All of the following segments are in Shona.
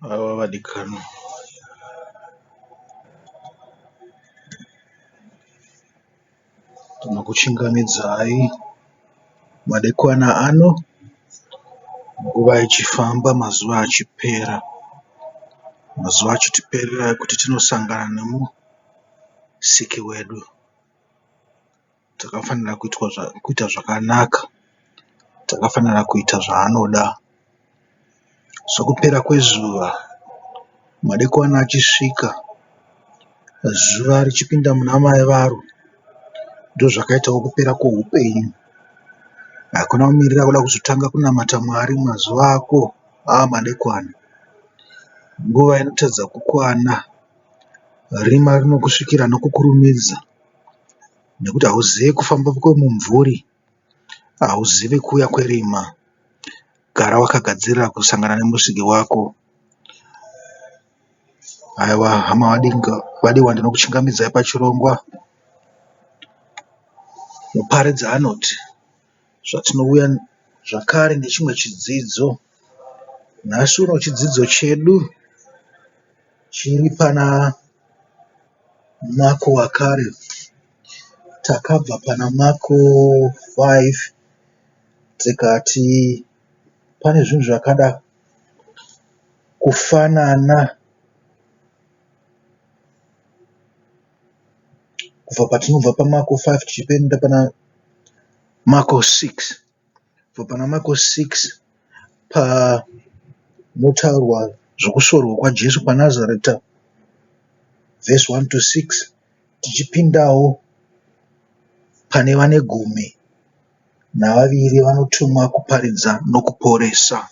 Haiwa vadikanwa. Tinokuchingamidzai madekwana ano, nguva ichifamba mazuva achipera. Mazuva achitiperera ekuti tinosangana nemusiki wedu. Takafanira kuita zvakanaka, takafanira kuita zvaanoda. Sokupera kwezuva, madekwana achisvika, zuva richipinda muna mai varo, ndozvakaitawo kupera kwoupenyu. Hakuna kumirira kuda kuzotanga kunamata Mwari mazuva ako aamadekwana. Nguva inotadza kukwana, rima rinokusvikira nokukurumidza nekuti hauzivi kufamba kwemumvuri, hauzivi kuuya kwerima. Gara wakagadzirira kusangana nemusiki wako. Aiwa hama vadiwa ndinokuchingamidzai pachirongwa. Muparidzi anoti zvatinouya zvakare nechimwe chidzidzo. Nhasi uno chidzidzo chedu chiri pana Mako wakare. Takabva pana Mako 5 tikati pane zvinhu zvakada kufanana kubva patinobva paMako 5 tichipinda pana Mako 6. Kubva pana Mako 6 panotaurwa zvokusvorwa kwaJesu paNazareta vhesi 1 to 6 tichipindawo pane vane gumi navaviri vanotumwa kuparidza nokuporesa.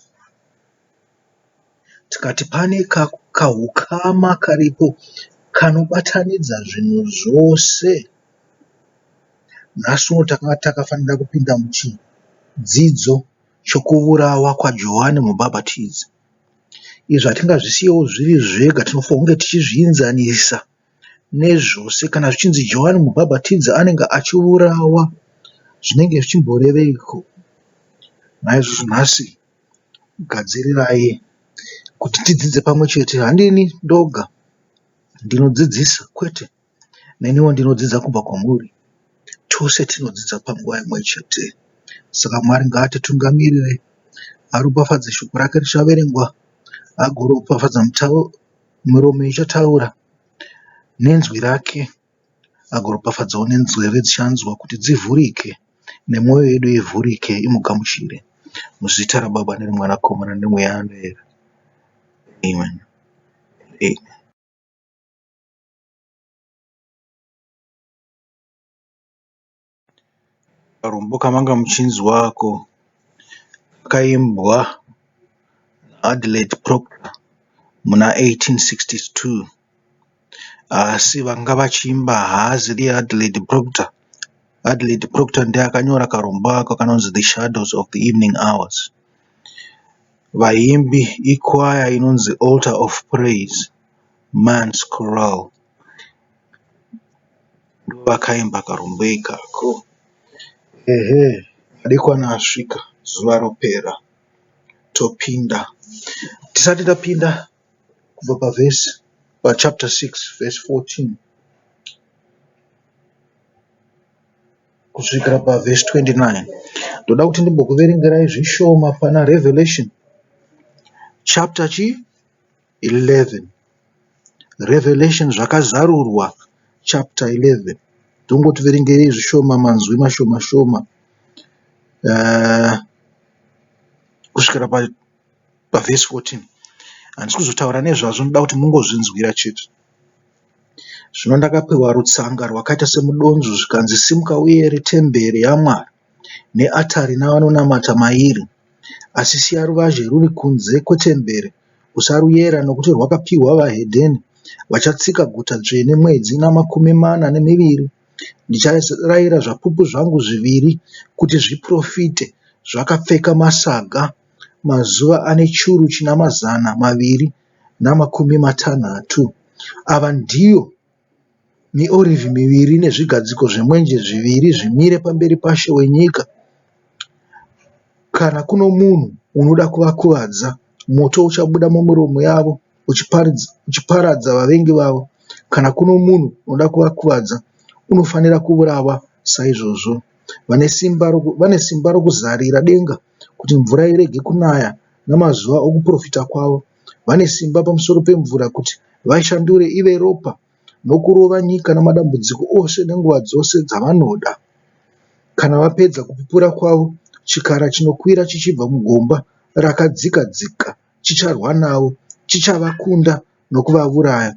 Tikati pane kahukama karipo kanobatanidza zvinhu zvose. Nhasi uno takanga takafanira kupinda muchidzidzo chokuvurawa kwaJohani Mubhabhatidzi. Izvi hatingazvisiyewo zviri zvega, tinofanira kunge tichizvienzanisa nezvose. Kana zvichinzi Johani Mubhabhatidzi anenge achiurawa, zvinenge zvichimboreveiko? Naizvozvo nhasi gadzirirai kuti tidzidze pamwe chete. Handini ndoga ndinodzidzisa, kwete, neniwo ndinodzidza kubva kwamuri. Tose tinodzidza panguva imwe chete. Saka Mwari ngaatitungamirire, aropafadze shoko rake richaverengwa, agoropafadza miromo ichataura nenzwi rake, agoropafadzawo nenzeve dzichanzwa kuti dzivhurike nemwoyo yedu ivhurike imugamuchire. Muzita raBaba nereMwanakomana neMweya Anoera. Amen. Amen. Karumbo kamanga muchinzwa ako kakaimbwa naAdelaide Proctor muna 1862 asi vanga vachiimba haazi Adelaide Proctor. Adelaide Proctor ndiye akanyora karumbo ako kanonzi The Shadows of the Evening Hours. Vaimbi ikwaya inonzi Altar of Praise Man's Chorale. Ndovakaimba karumbo ikako. Ehe, madekwana asvika, zuva ropera, topinda. Tisati tapinda kubva pavhesi pachapter 6 verse 14 kusvikira pavhesi 29 ndoda kuti ndimbokuverengerai zvishoma pana Revelation chapter chi 11 Revelation zvakazarurwa chapter 11 tongoti verengei zvishoma manzwi mashoma shoma kusvikira pavhesi 14 handisi kuzotaura nezvazvo ndoda kuti mungozvinzwira chete. Zvino ndakapiwa rutsanga rwakaita semudonzvo zvikanzi simuka uyere temberi yaMwari neatari navanonamata mairi. Asi siya ruvazhe ruri kunze kwetemberi, usaruyera, nokuti rwakapiwa vahedheni vachatsika guta dzvene mwedzi namakumi mana nemiviri. Ndicharayira zvapupu zvangu zviviri kuti zviprofite zvakapfeka masaga mazuva ane churu china mazana maviri namakumi matanhatu. Ava ndiyo miorivhi miviri nezvigadziko zvemwenje zviviri zvimire pamberi paShe wenyika. Kana kuno munhu unoda kuvakuvadza, Moto uchabuda mumiromo yavo uchiparadza vavengi vavo. Kana kuno munhu unoda kuvakuvadza, unofanira kuvurawa saizvozvo. Vane simba, vane simba rokuzarira denga kuti mvura irege kunaya namazuva okuprofita kwavo. Vane simba pamusoro pemvura kuti vaishandure ive ropa nokurova nyika namadambudziko ose nenguva dzose dzavanoda. Kana vapedza kupupura kwavo, chikara chinokwira chichibva mugomba rakadzika-dzika chicharwa navo, chichavakunda nokuvavuraya.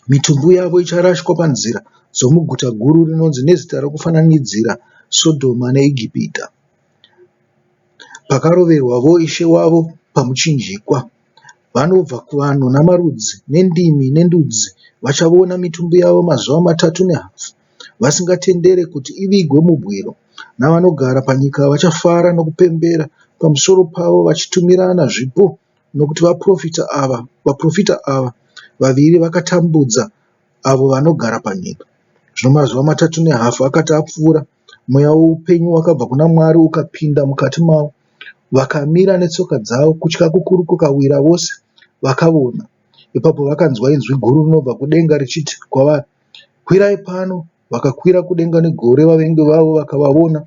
Mitumbi yavo icharashwa panzira dzomuguta guru rinonzi nezita rokufananidzira Sodhoma neEgipita, pakaroverwavo Ishe wavo pamuchinjikwa. Vanobva kuvanhu namarudzi nendimi nendudzi vachavona mitumbi yavo mazuva matatu nehafu, vasingatendere kuti ivigwe mubwiro. Navanogara panyika vachafara nokupembera pamusoro pavo vachitumirana zvipo nokuti vaprofita ava, vaprofita ava vaviri vakatambudza avo vanogara panyika. Zvino mazuva matatu nehafu akati apfuura, mweya woupenyu wakabva kuna Mwari ukapinda mukati mavo. Vakamira netsoka dzavo, kutya kukuru kukawira vose vakavona. Ipapo vakanzwa inzwi guru rinobva kudenga richiti kwavari, Kwirai pano. Vakakwira kudenga negore, vavengi vavo vakavavona.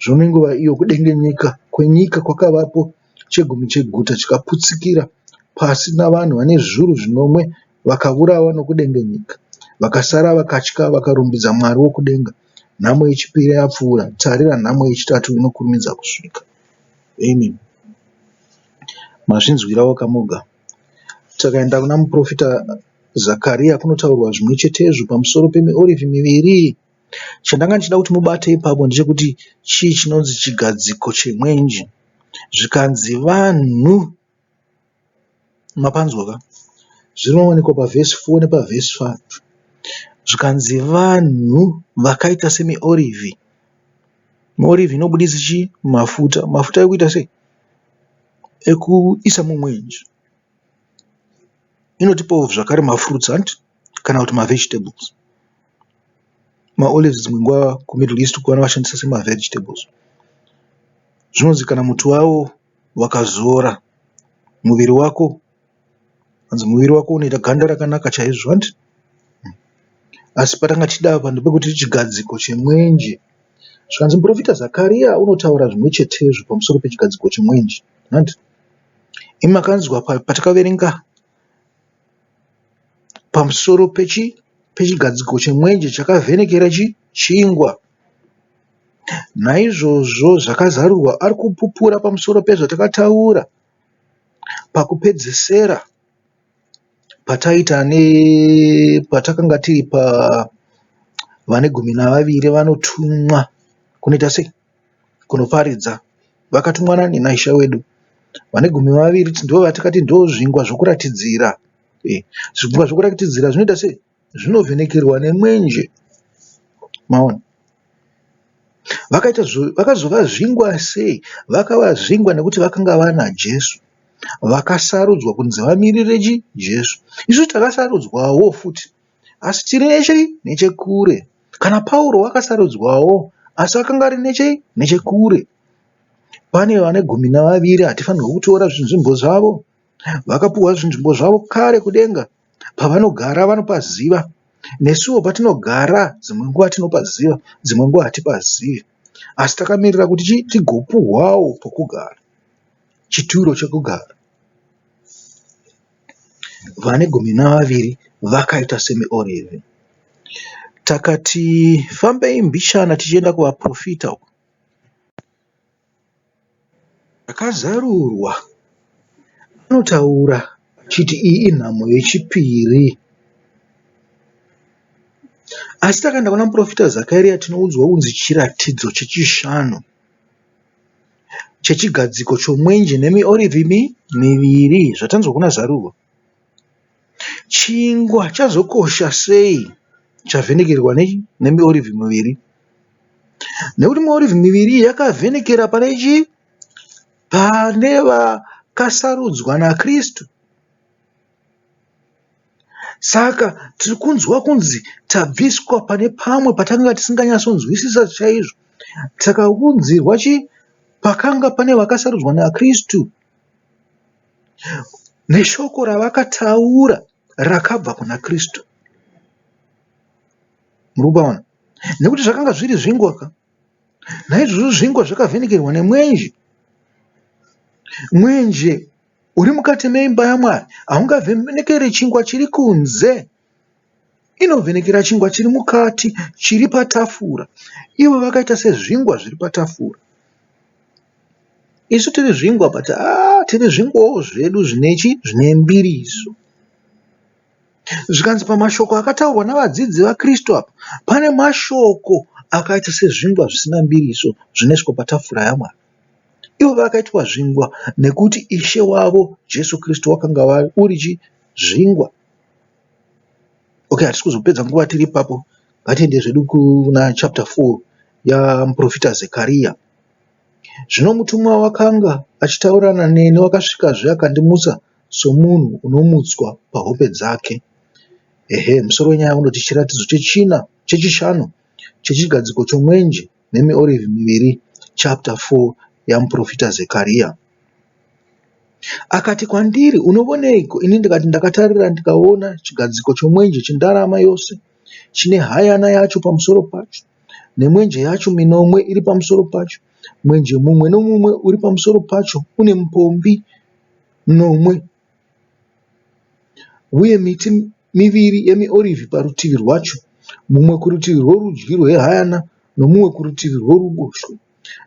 Zvino nenguva iyo kudengenyeka kwenyika kwakavapo, chegumi cheguta chikaputsikira pasi navanhu vane zviuru zvinomwe vakavurawa nokudengenyeka. Vakasara vakatya vakarumbidza Mwari wokudenga. Nhamo yechipiri yapfuura, tarira nhamo yechitatu inokurumidza kusvika. Amen. Mazvinzwirawo kamoga. Takaenda kuna muprofita Zakaria kunotaurwa zvimwe chetezvo pamusoro pemiorivhi miviri. Chandanga ndichida kuti mubate ipapo ndechekuti chii chinonzi chigadziko chemwenje. Zvikanzi vanhu mapanzwa ka zvinowanikwa pavhesi 4 nepavhesi 5 zvikanzi vanhu vakaita semiorivhi miorivhi inobudisa chii mafuta mafuta ekuita sei ekuisa mumwenje inotipawo zvakare mafruits hanti kana kuti mavegetables maolives dzimwe nguva kumiddle east uko vanovashandisa semavegetables zvinonzi kana muti wawo wakazora muviri wako hanzi muviri wako unoita ganda rakanaka chaizvo hanti asi patanga tichida apa ndepekuti chigadziko chemwenje zvikanzi muprofita Zakaria unotaura zvimwe chetezvo pamusoro pechigadziko chemwenje hanti imi makanzwa patakaverenga pamusoro pechi pechigadziko chemwenje chakavhenekera chi chingwa Naizvozvo zvakazarurwa ari kupupura pamusoro pezvatakataura pakupedzesera pataita nepatakanga tiri pa vane gumi navaviri vanotumwa kunoita sei? Kunoparidza. Vakatumwa nani? NaIshe wedu. Vane gumi navaviri ndivo vatakati ndozvingwa zvokuratidzira. Zvingwa zvokuratidzira zvinoita sei? Zvinovhenekerwa nemwenje. Maona? Vakaita vakazova zvingwa sei? Vakava zvingwa nekuti vakanga vana Jesu. Vakasarudzwa kunzi vamirire chi Jesu. Isu takasarudzwawo futi asi tiri nechei? Nechekure. Kana Pauro wakasarudzwawo asi akanga ari nechei? Nechekure. Pane vane gumi navaviri hatifanirwi kutora zvinzvimbo zvavo. Vakapuhwa zvinzvimbo zvavo kare kudenga. Pavanogara vanopaziva. Nesuwo patinogara dzimwe nguva tinopaziva, dzimwe nguva hatipazivi. Asi takamirira kuti chii? Tigopuhwawo pokugara, chituro chekugara. Vane gumi navaviri vakaita semiorivhi. Takati fambei mbichana tichienda kuvaprofita uko. Zvakazarurwa anotaura achiti iyi inhamo yechipiri. Asi takaenda kuna muprofita Zakaria tinoudzwa kunzi chiratidzo chechishanu chechigadziko chomwenje nemiorivhi miviri zvatanzwa kuna Zarurwa. Chingwa chazokosha sei chavhenekerwa nemiorivhi miviri? Nekuti miorivhi miviri iyi yakavhenekera pane chii? Pane vakasarudzwa naKristu. Saka tiri kunzwa kunzi tabviswa pane pamwe patakanga tisinganyatsonzwisisa chaizvo. Takaunzirwa chii? Pakanga pane vakasarudzwa naKristu. Neshoko ravakataura rakabva kuna Kristu. Muri kupaona? Nekuti zvakanga zviri zvingwa ka. Naizvozvo zvingwa zvakavhenekerwa nemwenje. Mwenje uri mukati meimba yaMwari haungavhenekeri chingwa chiri kunze. Inovhenekera chingwa chiri mukati chiri patafura. Ivo vakaita sezvingwa zviri patafura. Isu tiri zvingwa but haa tiri zvingwawo zvedu zvine chi zvine mbiriso. Zvikanzi pamashoko akataurwa navadzidzi vaKristu apa pane mashoko akaita sezvingwa zvisina mbiriso zvinoiswa patafura yaMwari. Ivo vakaitwa zvingwa nekuti Ishe wavo Jesu Kristu wakanga uri chi zvingwa. Okay, hatisi kuzopedza nguva tiri ipapo. Ngatiende zvedu kuna chapter 4 yamuprofita Zekaria. Zvino mutumwa wakanga achitaurirana neni wakasvikazve akandimutsa somunhu unomutswa pahope dzake. Ehe, musoro wenyaya unoti chiratidzo chechina chechishanu chechigadziko chomwenje nemiorivhi miviri, chapter 4 yamuprofita Zekaria. Akati kwandiri, Unovoneiko? Ini ndikati, Ndakatarira ndikaona chigadziko chomwenje chendarama yose, chine hayana yacho pamusoro pacho, nemwenje yacho minomwe iri pamusoro pacho, mwenje mumwe nomumwe uri pamusoro pacho une mupombi nomwe, uye miti miviri yemiorivhi parutivi rwacho, mumwe kurutivi rworudyi rwehayana nomumwe kurutivi rworuboshwe.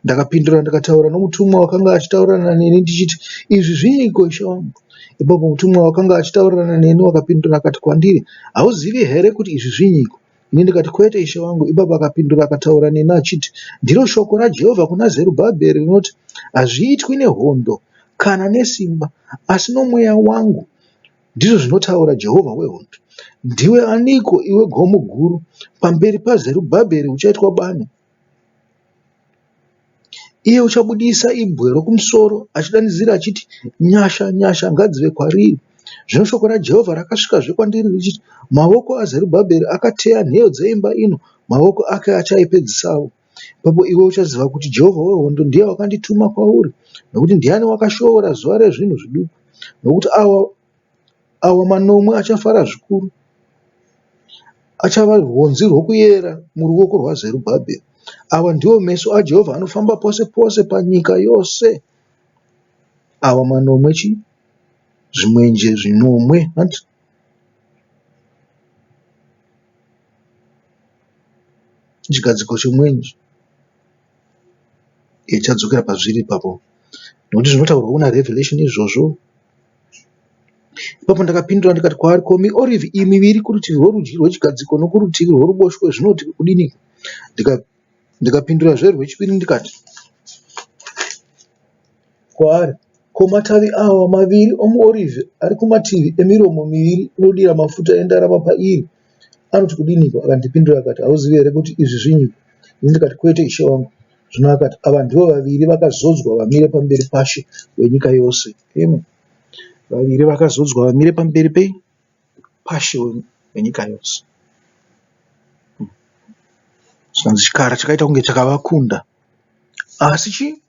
Ndakapindura ndikataura nomutumwa wakanga achitaurirana neni ndichiti, Izvi zviiko, ishe wangu? Ipapo mutumwa wakanga achitaurirana neni wakapindura akati kwandiri, Hauzivi here kuti izvi zvinyiko? Ini ndikati, Kwete, ishe wangu. Ipapo akapindura akataura neni achiti, Ndiro shoko raJehovha kuna Zerubhabheri rinoti, Hazviitwi nehondo kana nesimba, asi nomweya wangu, ndizvo zvinotaura Jehovha wehondo. Ndiwe aniko, iwe gomo guru? Pamberi paZerubhabheri uchaitwa bani. Iye uchabudisa ibwe rokumusoro achidanidzira achiti, Nyasha, nyasha ngadzive kwariri. Zvino shoko raJehovha rakasvikazve kwandiri richiti, Mavoko aZerubhabheri akateya nheyo dzeimba ino, mavoko ake achaipedzisawo. Ipapo iwe uchaziva kuti Jehovha wehondo ndiye wakandituma kwauri. Nokuti ndiani wakashoora zuva rezvinhu zviduku? Nokuti awa Awa manomwe achafara zvikuru, achava rwonzi rwokuyera muruoko rwaZerubhabheri. Awa ndiwo meso aJehovha anofamba pose pose panyika yose. Awa manomwe chii? Zvimwenje zvinomwe. Hanti? Chigadziko chemwenje. Chadzokera pazviri ipapo. Nokuti zvinotaurwa kuna Revelation izvozvo. Ipapo ndakapindura ndikati kwaari, Ko miorivhi iyi miviri kurutivi rworudyi rwechigadziko nokurutivi rworuboshwe zvinoti kudiniko? Ndikapindurazve rwechipiri ndikati kwaari, Ko matavi awa maviri omuorivhi ari kumativi emiromo miviri inodira mafuta endarama pairi anoti kudiniko? Akandipindura akati, Hauzivi here kuti izvi zvinyiko? Ini ndikati, Kwete, ishe wangu. Zvino akati, Ava ndivo vaviri vakazodzwa vamire pamberi paShe wenyika yose. Amen. Vaviri vakazodzwa vamire pamberi pei? PaShe wenyika yose. Zvikanzi chikara chakaita kunge chakavakunda. Asi chii?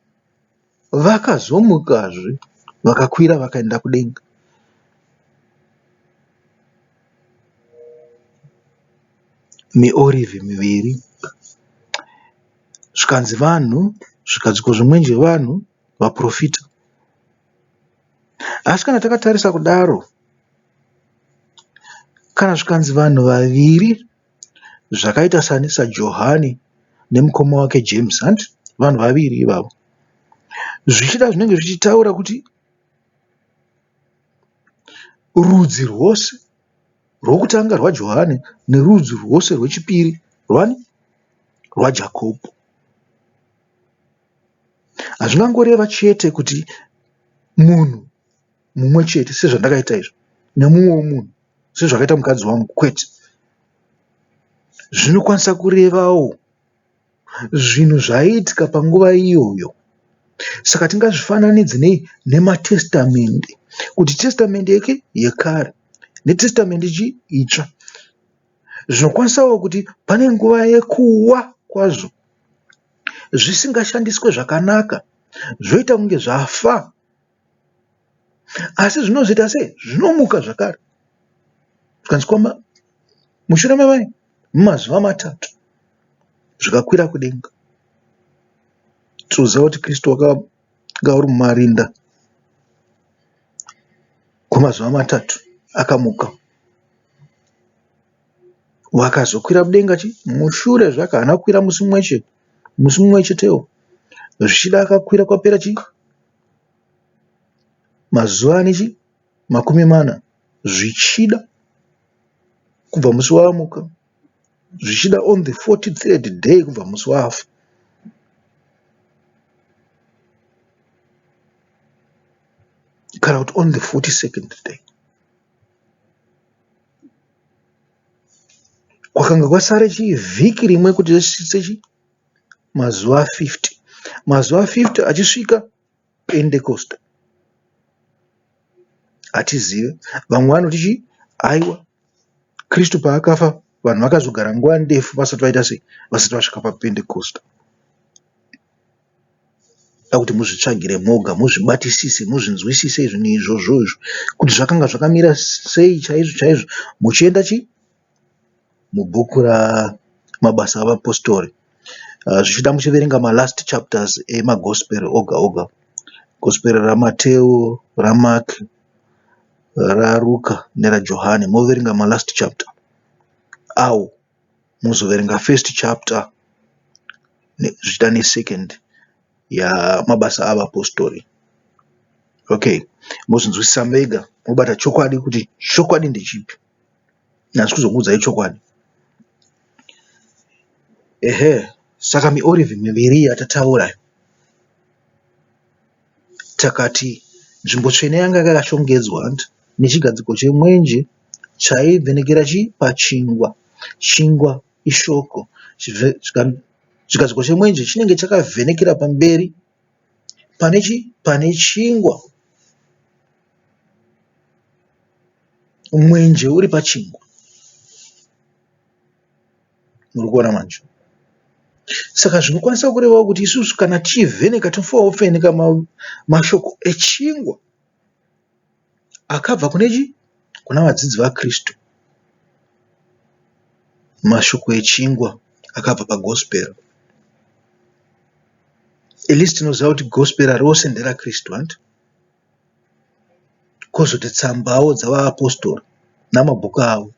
Vakazomukazve vakakwira vakaenda kudenga. Miorivhi miviri. Zvikanzi vanhu, zvigadziko zvemwenje vanhu, vaporofita. Asi kana takatarisa kudaro, kana zvikanzi vanhu vaviri zvakaita sani saJohani nemukoma wake James hanti vanhu vaviri ivavo. Zvichida zvinenge zvichitaura kuti rudzi rwose rwokutanga rwaJohani nerudzi rwose rwechipiri rwani? RwaJakobho. Hazvingangoreva chete kuti munhu mumwe chete sezvandakaita izvo nemumwewo munhu sezvakaita mukadzi wangu kwete. Zvinokwanisa kurevawo zvinhu zvaiitika panguva iyoyo. Saka tingazvifananidze nei nematestamende kuti testamende yeke yekare netestamende chi itsva. Zvinokwanisawo kuti pane nguva yekuwa kwazvo zvisingashandiswe zvakanaka zvoita kunge zvafa. Asi zvinozoita sei? Zvinomuka zvakare. Zvikanzi kwama mushure memai mazuva matatu zvikakwira kudenga. Tinoziva kuti Kristu wakanga uri mumarinda kwemazuva matatu akamuka. Wakazokwira mudenga chi mushure zvake haana kukwira musi mumwe chete musi mumwe chetewo zvichida akakwira kwapera chi mazuva ane chi 40 zvichida kubva musi waamuka zvichida on the 43rd day kubva musi waafa. Kana kuti on the 42nd day. Kwakanga kwasara chii vhiki rimwe kuti risvitse chii mazuva 50. Mazuva 50 achisvika Pentekosta hatizive. Vamwe vanoti chii aiwa Kristu paakafa vanhu vakazogara nguva ndefu vasati vaita sei vasati vasvika paPentekosta. Ndoda kuti muzvitsvagire moga muzvibatisise muzvinzwisise zvinhu izvozvo izvo kuti zvakanga zvakamira sei chaizvo chaizvo muchienda chi mubhuku raMabasa aVapositori zvichida muchiverenga malast chapters emagosperi oga oga. Gosperi raMateo, raMark, raRuka neraJohane moverenga malast chapter awo. Mozoverenga first chapter zvichida nesecond yamabasa avapostori. Okay, mozvinzwisisa mega mobata chokwadi kuti chokwadi ndechipi. Handisi kuzokuudzai chokwadi. Ehe, saka miorivhi miviri yatataura Takati nzvimbo tsvene yanga yakashongedzwa nechigadziko chemwenje chaivhenekera chii pachingwa. Chingwa ishoko. Chigadziko chemwenje chinenge chakavhenekera pamberi pane chii pane chingwa. Mwenje uri pachingwa. Muri kuona manje? Saka zvinokwanisa kurevawo kuti isusu kana tichivheneka tinofanirwa kuvheneka mashoko echingwa akabva kune chii? Kuna vadzidzi vaKristu. Mashoko echingwa akabva paGospel. At least tinoziva kuti Gospel rose nderaKristu hanti? Kozoti tsambawo dzavaapositora namabhuku avo.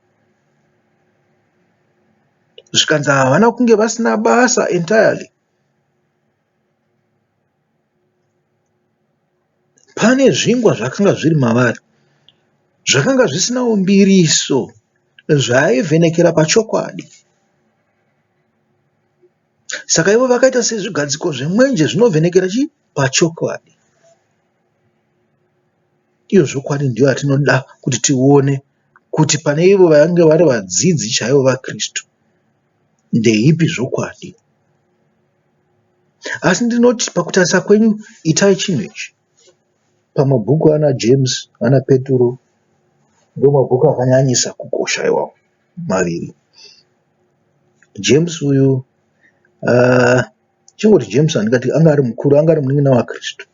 Zvikanzi havana kunge vasina basa entirely. Pane zvingwa zvakanga zviri mavari zvakanga zvisinawo mbiriso zvaivhenekera pachokwadi. Saka ivo vakaita sezvigadziko zvemwenje zvinovhenekera chii? Pachokwadi. Iyo zvokwadi ndiyo yatinoda kuti tione kuti pane ivo vange vari vadzidzi chaivo vaKristu ndeipi zvokwadi. Asi ndinoti pakutarisa kwenyu itai chinhu ichi. Pamabhuku ana James ana Peturo ndomabhuku akanyanyisa kukosha iwawo maviri. James uyu uh, Chingoti James handingati anga ari mukuru, anga ari munin'ina waKristu.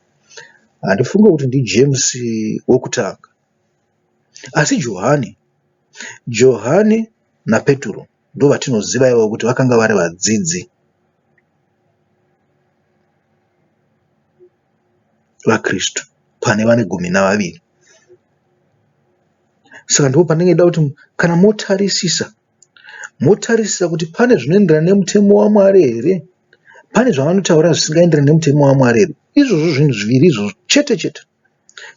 Handifunge kuti ndiJames wokutanga. Asi Johani, Johani naPeturo ndovatinoziva ivavo kuti vakanga vari vadzidzi vaKristu pane vane gumi navaviri. Saka ndipo pandinenge ndida kuti kana motarisisa Motarisisa kuti pane zvinoenderana nemutemo waMwari here? Pane zvavanotaura zvisingaenderani nemutemo waMwari here? Izvozvo zvinhu zviviri izvozvo chete chete.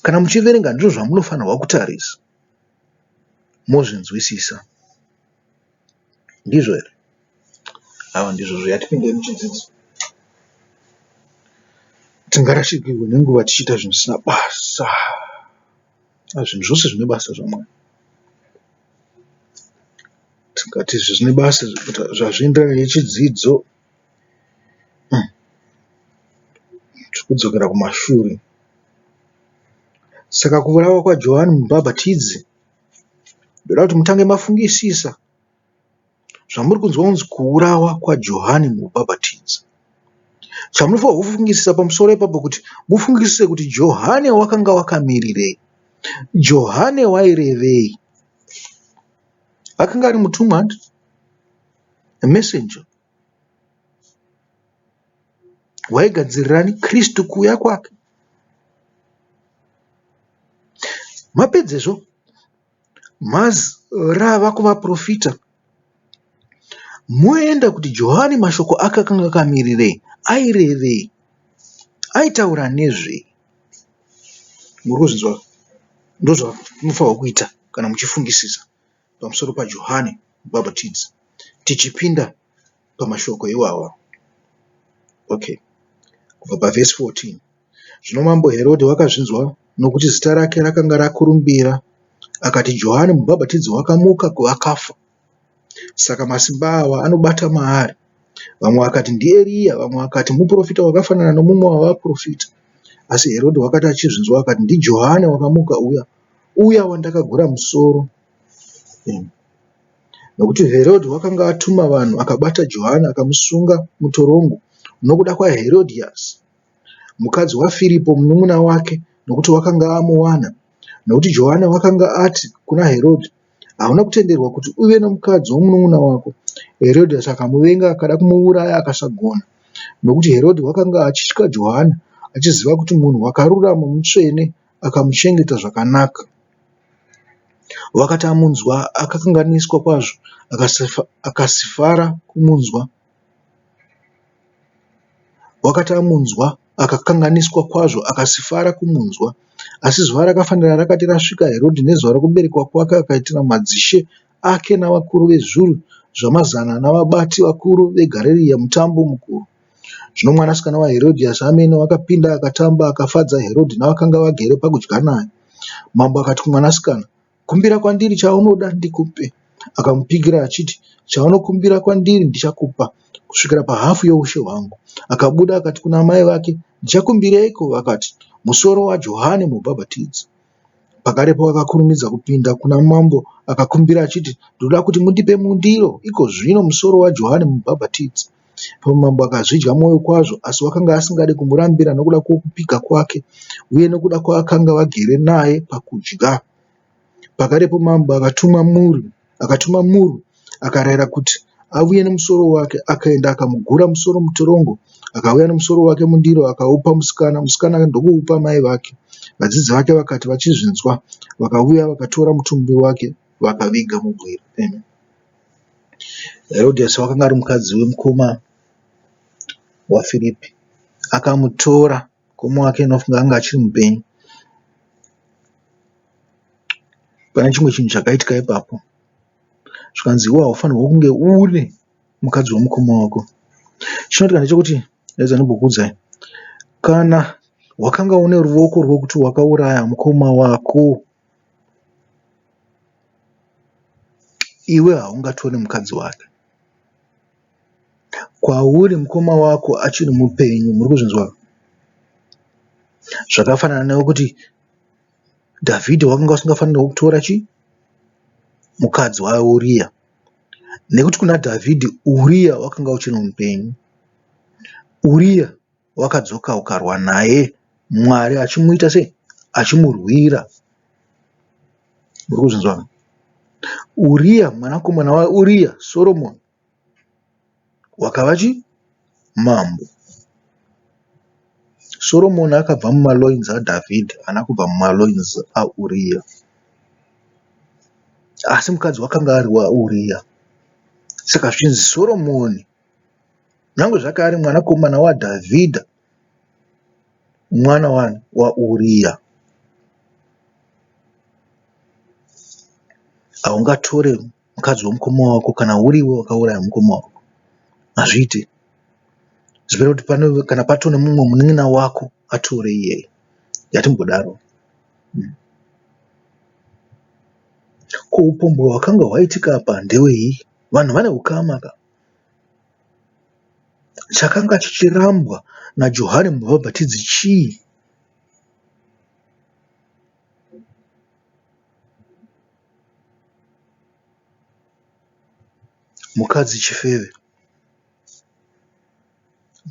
Kana muchiverenga ndizvo zvamunofanirwa kutarisa mozvinzwisisa. Ndizvo here? Aiwa ndizvozvo yatipinde muchidzidzo. Tingarashikirwe nenguva tichiita zvinhu zvisina basa. Zvinhu zvose zvine basa zvaMwari. Tikati izvi zvine basa zvazvienderana nechidzidzo tiri kudzokera kumashure. Saka kuurawa kwaJohani mubhabhatidzi ndoda kuti mutange mafungisisa Zvamuri kunzwa kunzi kuurawa kwaJohani Mubhabhatidzi. Chamunofanirwa kufungisisa pamusoro ipapo kuti mufungisise kuti Johani wakanga wakamirirei. Johane wairevei? Akanga ari mutumwa hanti? A messenger. Waigadzirirani Kristu kuuya kwake. Mapedzezvo mazorava kuvaprofita moenda kuti Johani mashoko ake akanga akamirirei, airevei, aitaura nezvei. Muri kuzvinzwa? Ndozvamunofanirwa kuita kana muchifungisisa pamusoro paJohani Mubhabhatidzi tichipinda pamashoko iwawa. Okay, kubva pavhesi 14. Zvino mambo Herodhi wakazvinzwa nokuti zita rake rakanga rakurumbira, akati, Johani Mubhabhatidzi wakamuka kuvakafa, saka masimba awa anobata maari. Vamwe vakati, NdiEriya, vamwe vakati, Muprofita wakafanana nomumwe wavaprofita. Asi Herodhi wakati achizvinzwa akati, NdiJohani wakamuka uya, uya wandakagura musoro. Nokuti Herodhi wakanga atuma vanhu akabata Johani akamusunga mutorongo nokuda kwaHerodhiasi mukadzi waFiripo munun'una wake, nokuti wakanga amuwana. Nokuti Johani wakanga ati kuna Herodhi, Hauna kutenderwa kuti uve nomukadzi womunun'una wako. Herodhiasi akamuvenga akada kumuuraya akasagona, nokuti Herodhi wakanga achitya Johani, achiziva kuti munhu wakarurama mutsvene, akamuchengeta zvakanaka. Wakati amunzwa akakanganiswa kwazvo, akasifara kumunzwa. Wakati amunzwa akakanganiswa kwazvo akasifara kumunzwa. Asi zuva rakafanira rakati rasvika, Herodhi nezuva rokuberekwa kwake akaitira madzishe ake navakuru vezviuru zvamazana navabati vakuru veGarirea mutambo mukuru. Zvino mwanasikana waHerodhiasi amene wakapinda akatamba akafadza Herodhi navakanga vagere pakudya naye. Mambo akati kumwanasikana, Kumbira kwandiri chaunoda ndikupe. Akamupikira achiti, Chaunokumbira kwandiri ndichakupa, kusvikira pahafu youshe hwangu. Akabuda akati kuna amai vake, Ndichakumbireiko? Vakati, Musoro waJohani Mubhabhatidzi. Pakarepo akakurumidza kupinda kuna mambo akakumbira achiti, Ndinoda kuti mundipe mundiro ikozvino musoro waJohani Mubhabhatidzi. Ipapo mambo akazvidya mwoyo kwazvo, asi wakanga asingadi kumurambira nokuda kwokupika kwake uye nokuda kwavakanga vagere naye pakudya. Pakarepo mambo akatuma murwi, akatuma murwi akarayira kuti auye nomusoro wake. Akaenda akamugura musoro mutorongo, akauya nomusoro wake mundiro akaupa musikana, musikana ndokuupa mai vake. Vadzidzi vake vakati vachizvinzwa, vakauya vakatora mutumbi wake vakaviga mubwiro. Amen. Herodhiasi wakanga ari mukadzi wemukoma waFiripi. Akamutora mukoma wake nofunga anga achiri mupenyu. Pane chimwe chinhu chakaitika ipapo. Zvikanzi iwe haufanirwi kunge uri mukadzi wemukoma wako. Chinoitika ndechekuti rega ndimbokuudzai. Kana wakanga une ruoko rwekuti wakauraya mukoma wako Iwe haungatori mukadzi wake. Kwauri mukoma wako achiri mupenyu muri kuzvinzwa? Zvakafanana nekuti Dhavhidhi wakanga usingafanirwi kutora chii? Mukadzi waUriya. Nekuti kuna Dhavhidhi Uriya wakanga uchiri mupenyu. Uriya wakadzoka ukarwa naye Mwari achimuita sei? Achimurwira. Muri kuzvinzwa? Uriya mwanakomana waUriya Soromoni wakava chi? Mambo. Soromoni akabva mumaloins aDhavhidhi haana kubva mumaloins aUriya. Asi mukadzi wakanga ari waUriya. Saka zvichinzi Soromoni Nyangwe zvake ari mwanakomana waDhavhidha, mwana wani? WaUriya. Haungatore mukadzi wemukoma wako kana uriwe wakauraya mukoma wako. Hazviite. Zvinoreva kuti pane kana patoo nemumwe munin'ina wako atore iyeye. Ngatimbodaro. Ko hupombwe hwakanga hwaitika apa ndewei? Vanhu vane hukama ka. Chakanga chichirambwa naJohani Mubhabhatidzi chii? Mukadzi chifeve.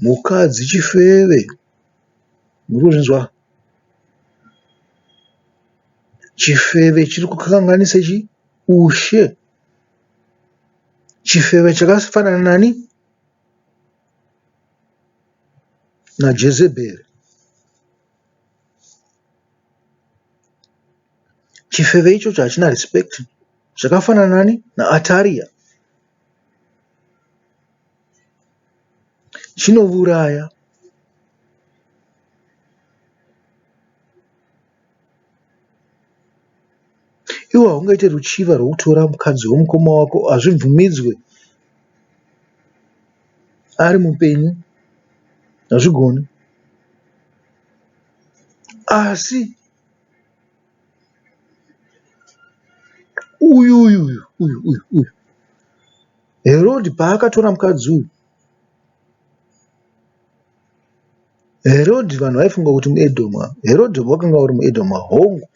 Mukadzi chifeve. Muri kuzvinzwa? Chifeve chiri kukanganisa chi ushe. Chifeve chakafanana nani? NaJezebheri. Chifeve ichocho hachina respect. Zvakafanana nani? NaAtaria. Chinovuraya. Iwe haungaite ruchiva rwekutora mukadzi wemukoma wako hazvibvumidzwe ari mupenyu hazvigoni asi uyu uyu uyu uyu uyu uyu Herodhi paakatora mukadzi uyu Herodhi vanhu vaifunga kuti muEdhomu. Herodhi wakanga uri muEdhomu hongu,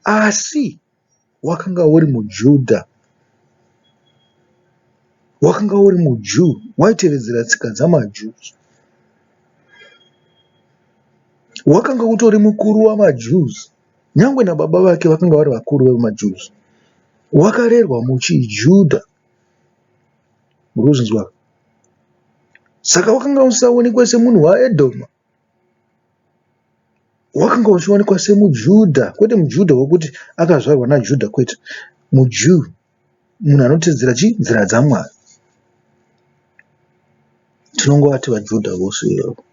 asi wakanga uri muJudha. Wakanga uri muJuu, waitevedzera tsika dzamaJuu. Wakanga utori mukuru wamaJuus. Nyangwe nababa vake vakanga vari vakuru vemaJuus. Wakarerwa muchiJudha. Muri kuzvinzwa? Saka wakanga usisaonekwe semunhu waEdhoma. Wakanga uchionekwa semuJudha, kwete muJudha wekuti akazvarwa naJudha kwete. MuJuu munhu anotevedzera chii? Nzira dzaMwari. Tinongovati vaJudha vose ivavo.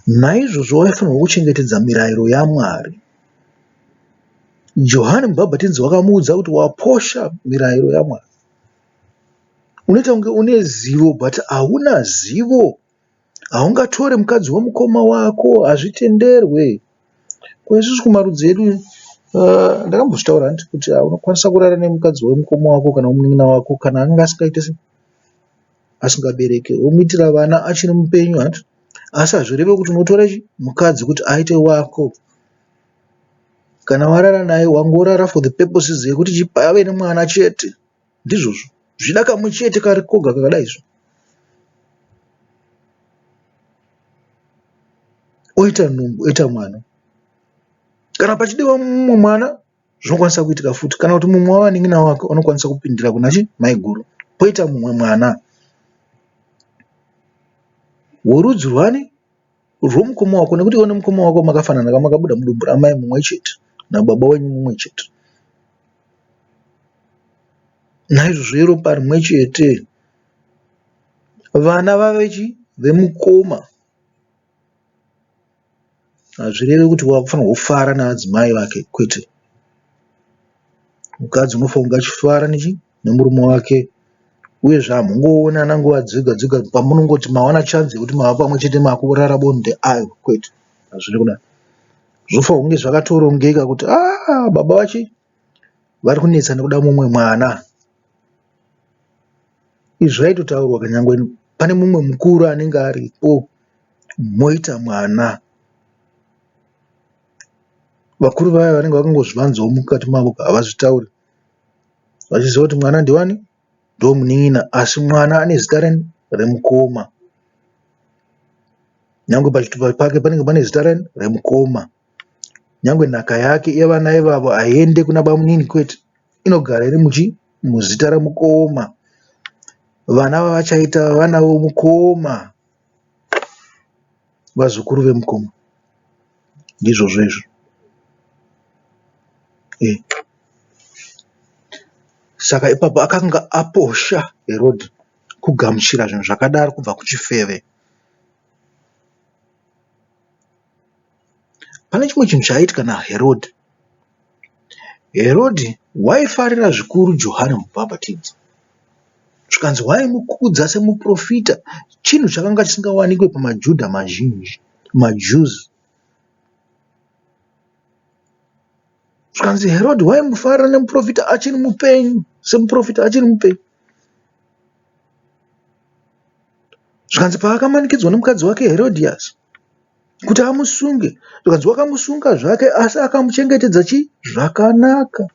Naizvozvo waifanirwa kuchengetedza mirayiro yaMwari. Johani Mubhabhatidzi wakamuudza kuti waposha mirayiro yaMwari. Unoita kunge une zivo but hauna zivo. Haungatore mukadzi wemukoma wako, hazvitenderwe. Ko isusu kumarudzi edu ndakambozvitaura hanti kuti unokwanisa kurara nemukadzi wemukoma wako kana wemunin'ina wako kana anga asingaite sei asingabereke womuitira vana achiri mupenyu hanti asi hazvireve kuti unotora chi mukadzi kuti aite wako. Kana warara naye wangorara for the purposes yekuti chi pave nemwana chete ndizvozvo zvida kamwe chete kari koga kakadai so oita nhumbu oita mwana kana pachidiwa mumwe mwana zvinokwanisa kuitika futi kana kuti mumwe wavanin'ina wake unokwanisa kupindira kuna chi maiguru poita mumwe mwana worudzi rwani rwomukoma wako nekuti iwe nemukoma wako makafanana ka makabuda mudumbu ramai mumwe chete nababa wenyu mumwe chete. Naizvozvo iropa rimwe chete. Vana vave chi vemukoma Hazvirevi kuti wakufanirwa kufara naadzimai vake kwete. Mukadzi unofanirwa kunge achifara nechi nemurume wake uyezve hamungoonana nguva dzega dzega pamunongoti mawana chance yekuti mava pamwe chete makurara bonde aiwa kwete hazvina kudaro. Zvofanirwa kunge zvakatorongeka kuti aah baba vachi vari kunetsa nekuda mumwe mwana. Izvi zvaitotaurwa kunyangwe pane mumwe mukuru anenge aripo moita mwana. Vakuru vaya vanenge vakangozvivanzawo mukati mavo havazvitauri vachiziva kuti mwana ndewani ndewemunin'ina asi mwana ane zita rani remukoma. Nyangwe pachitupa pake panenge pane zita rani remukoma. Nyangwe nhaka yake yevana ivavo haiende kuna bamunini kwete inogara iri muchi muzita ramukoma. Vana vavachaita vana vomukoma vazukuru vemukoma ndizvozvo izvo eh. Saka ipapo akanga aposha Herodhi kugamuchira zvinhu zvakadaro kubva kuchifeve. Pane chimwe chinhu chaiitika naHerodhi. Herodhi waifarira zvikuru Johani Mubhabhatidzi. Zvikanzi waimukudza semuprofita, chinhu chakanga chisingawanikwe pamaJudha mazhinji, maJews. Zvikanzi Herodhi waimufarira nemuprofita achiri mupenyu, semuprofita achiri mupenyu. Zvikanzi paakamanikidzwa nemukadzi wake Herodhiasi kuti amusunge, zvikanzi wakamusunga zvake asi akamuchengetedza chii? Zvakanaka.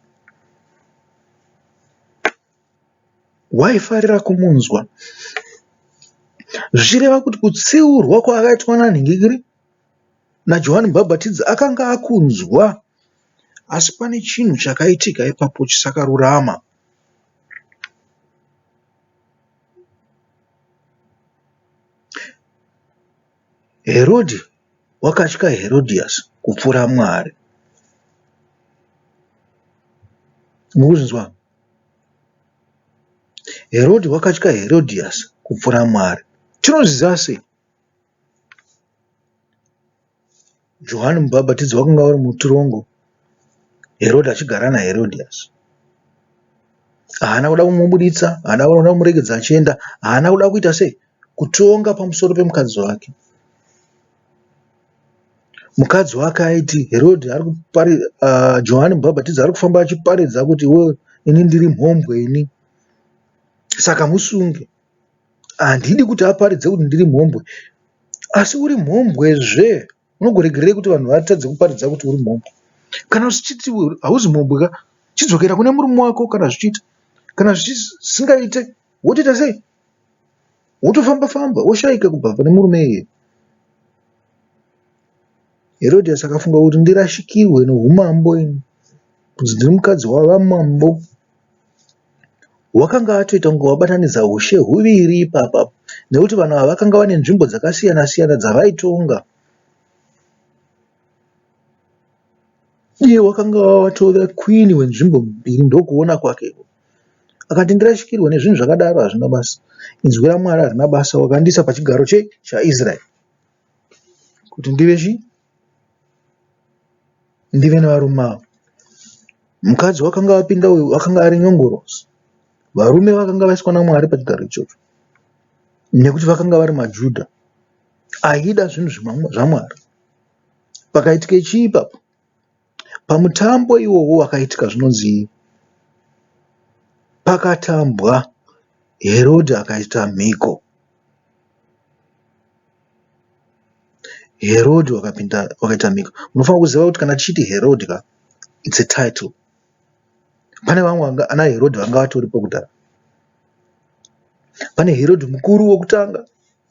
Waifarira kumunzwa. Zvichireva kuti kutsiurwa kwaakaitwa nanhingikiri naJohani Mubhabhatidzi akanga akunzwa asi pane chinhu chakaitika ipapo chisakarurama. Herodhi wakatya Herodhiasi kupfuura Mwari. Mukuzvinzwa? Herodhi wakatya Herodhiasi kupfuura Mwari. Tinozviziva sei? Johani Mubhabhatidzi wakanga uri mutirongo, Herodhi achigara naHerodhiasi. Haana kuda kumubuditsa, haana kuda kumuregedza achienda, haana kuda kuita sei? Kutonga pamusoro pemukadzi wake. Mukadzi wake aiti Herodhi ari kupari, Johani Mubhabhatidzi ari kufamba achiparidza kuti iwe ini ndiri mhombwe ini, saka musunge. Handidi kuti aparidze kuti ndiri mhombwe. Asi uri mhombwezve unogoregerei kuti vanhu vatadze kuparidza kuti uri mhombwe? Kana zvichiti hauzi mhombwe ka, chidzokera kune murume wako kana zvichiita. Kana zvisingaite wotoita sei? Wotofamba famba woshaika kubva pane murume iyeye. Herodhiasi akafunga kuti ndirashikirwe noumambo ini, kunzi ndiri mukadzi wavamambo. Wakanga atoita kunge wabatanidza hushe huviri ipapa nekuti vanhu ava vakanga vane nzvimbo dzakasiyana siyana dzavaitonga. Iye wakanga watove kwini wenzvimbo mbiri ndokuona kwake. Akati ndirashikirwe nezvinhu zvakadaro hazvina basa. Inzwi raMwari harina basa wakandiisa pachigaro che chaIsraeri kuti ndive chii? Ndive nevarume ava. Mukadzi wakanga apinda uyu akanga ari nyongorosi. Varume vakanga vaiswa naMwari pachigaro ichocho nekuti vakanga vari maJudha aida zvinhu zvaMwari. Pakaitika chii ipapo? Pamutambo iwowo wakaitika zvinonzi pakatambwa Herodhi akaita mhiko. Herodhi wakapinda wakaita mhiko. Munofanira kuziva kuti kana tichiti Herodhi ka it's a title. Pane vamwe ana Herodhi vanga vatoripo kudhara. Pane Herodhi mukuru wokutanga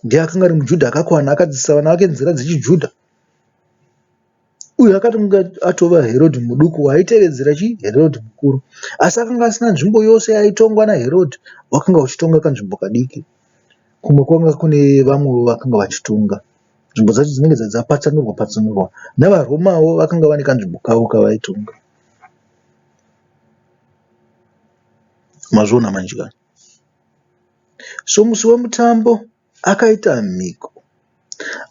ndiye akanga ari muJudha akakwana akadzidzisa vana vake nzira dzechiJudha. Uyu akatanga atova Herodhi muduku waitevedzera chii? Herodhi mukuru. Asi akanga asina nzvimbo yose yaitongwa naHerodhi, wakanga uchitonga kanzvimbo kadiki. Kumwe kwanga kune vamwewo vakanga vachitonga. Nzvimbo dzacho dzinenge dzapatsanurwa patsanurwa. NavaRomawo vakanga vane kanzvimbo kavo kavaitonga. Mazviona manje ka? So musi wemutambo akaita mhiko.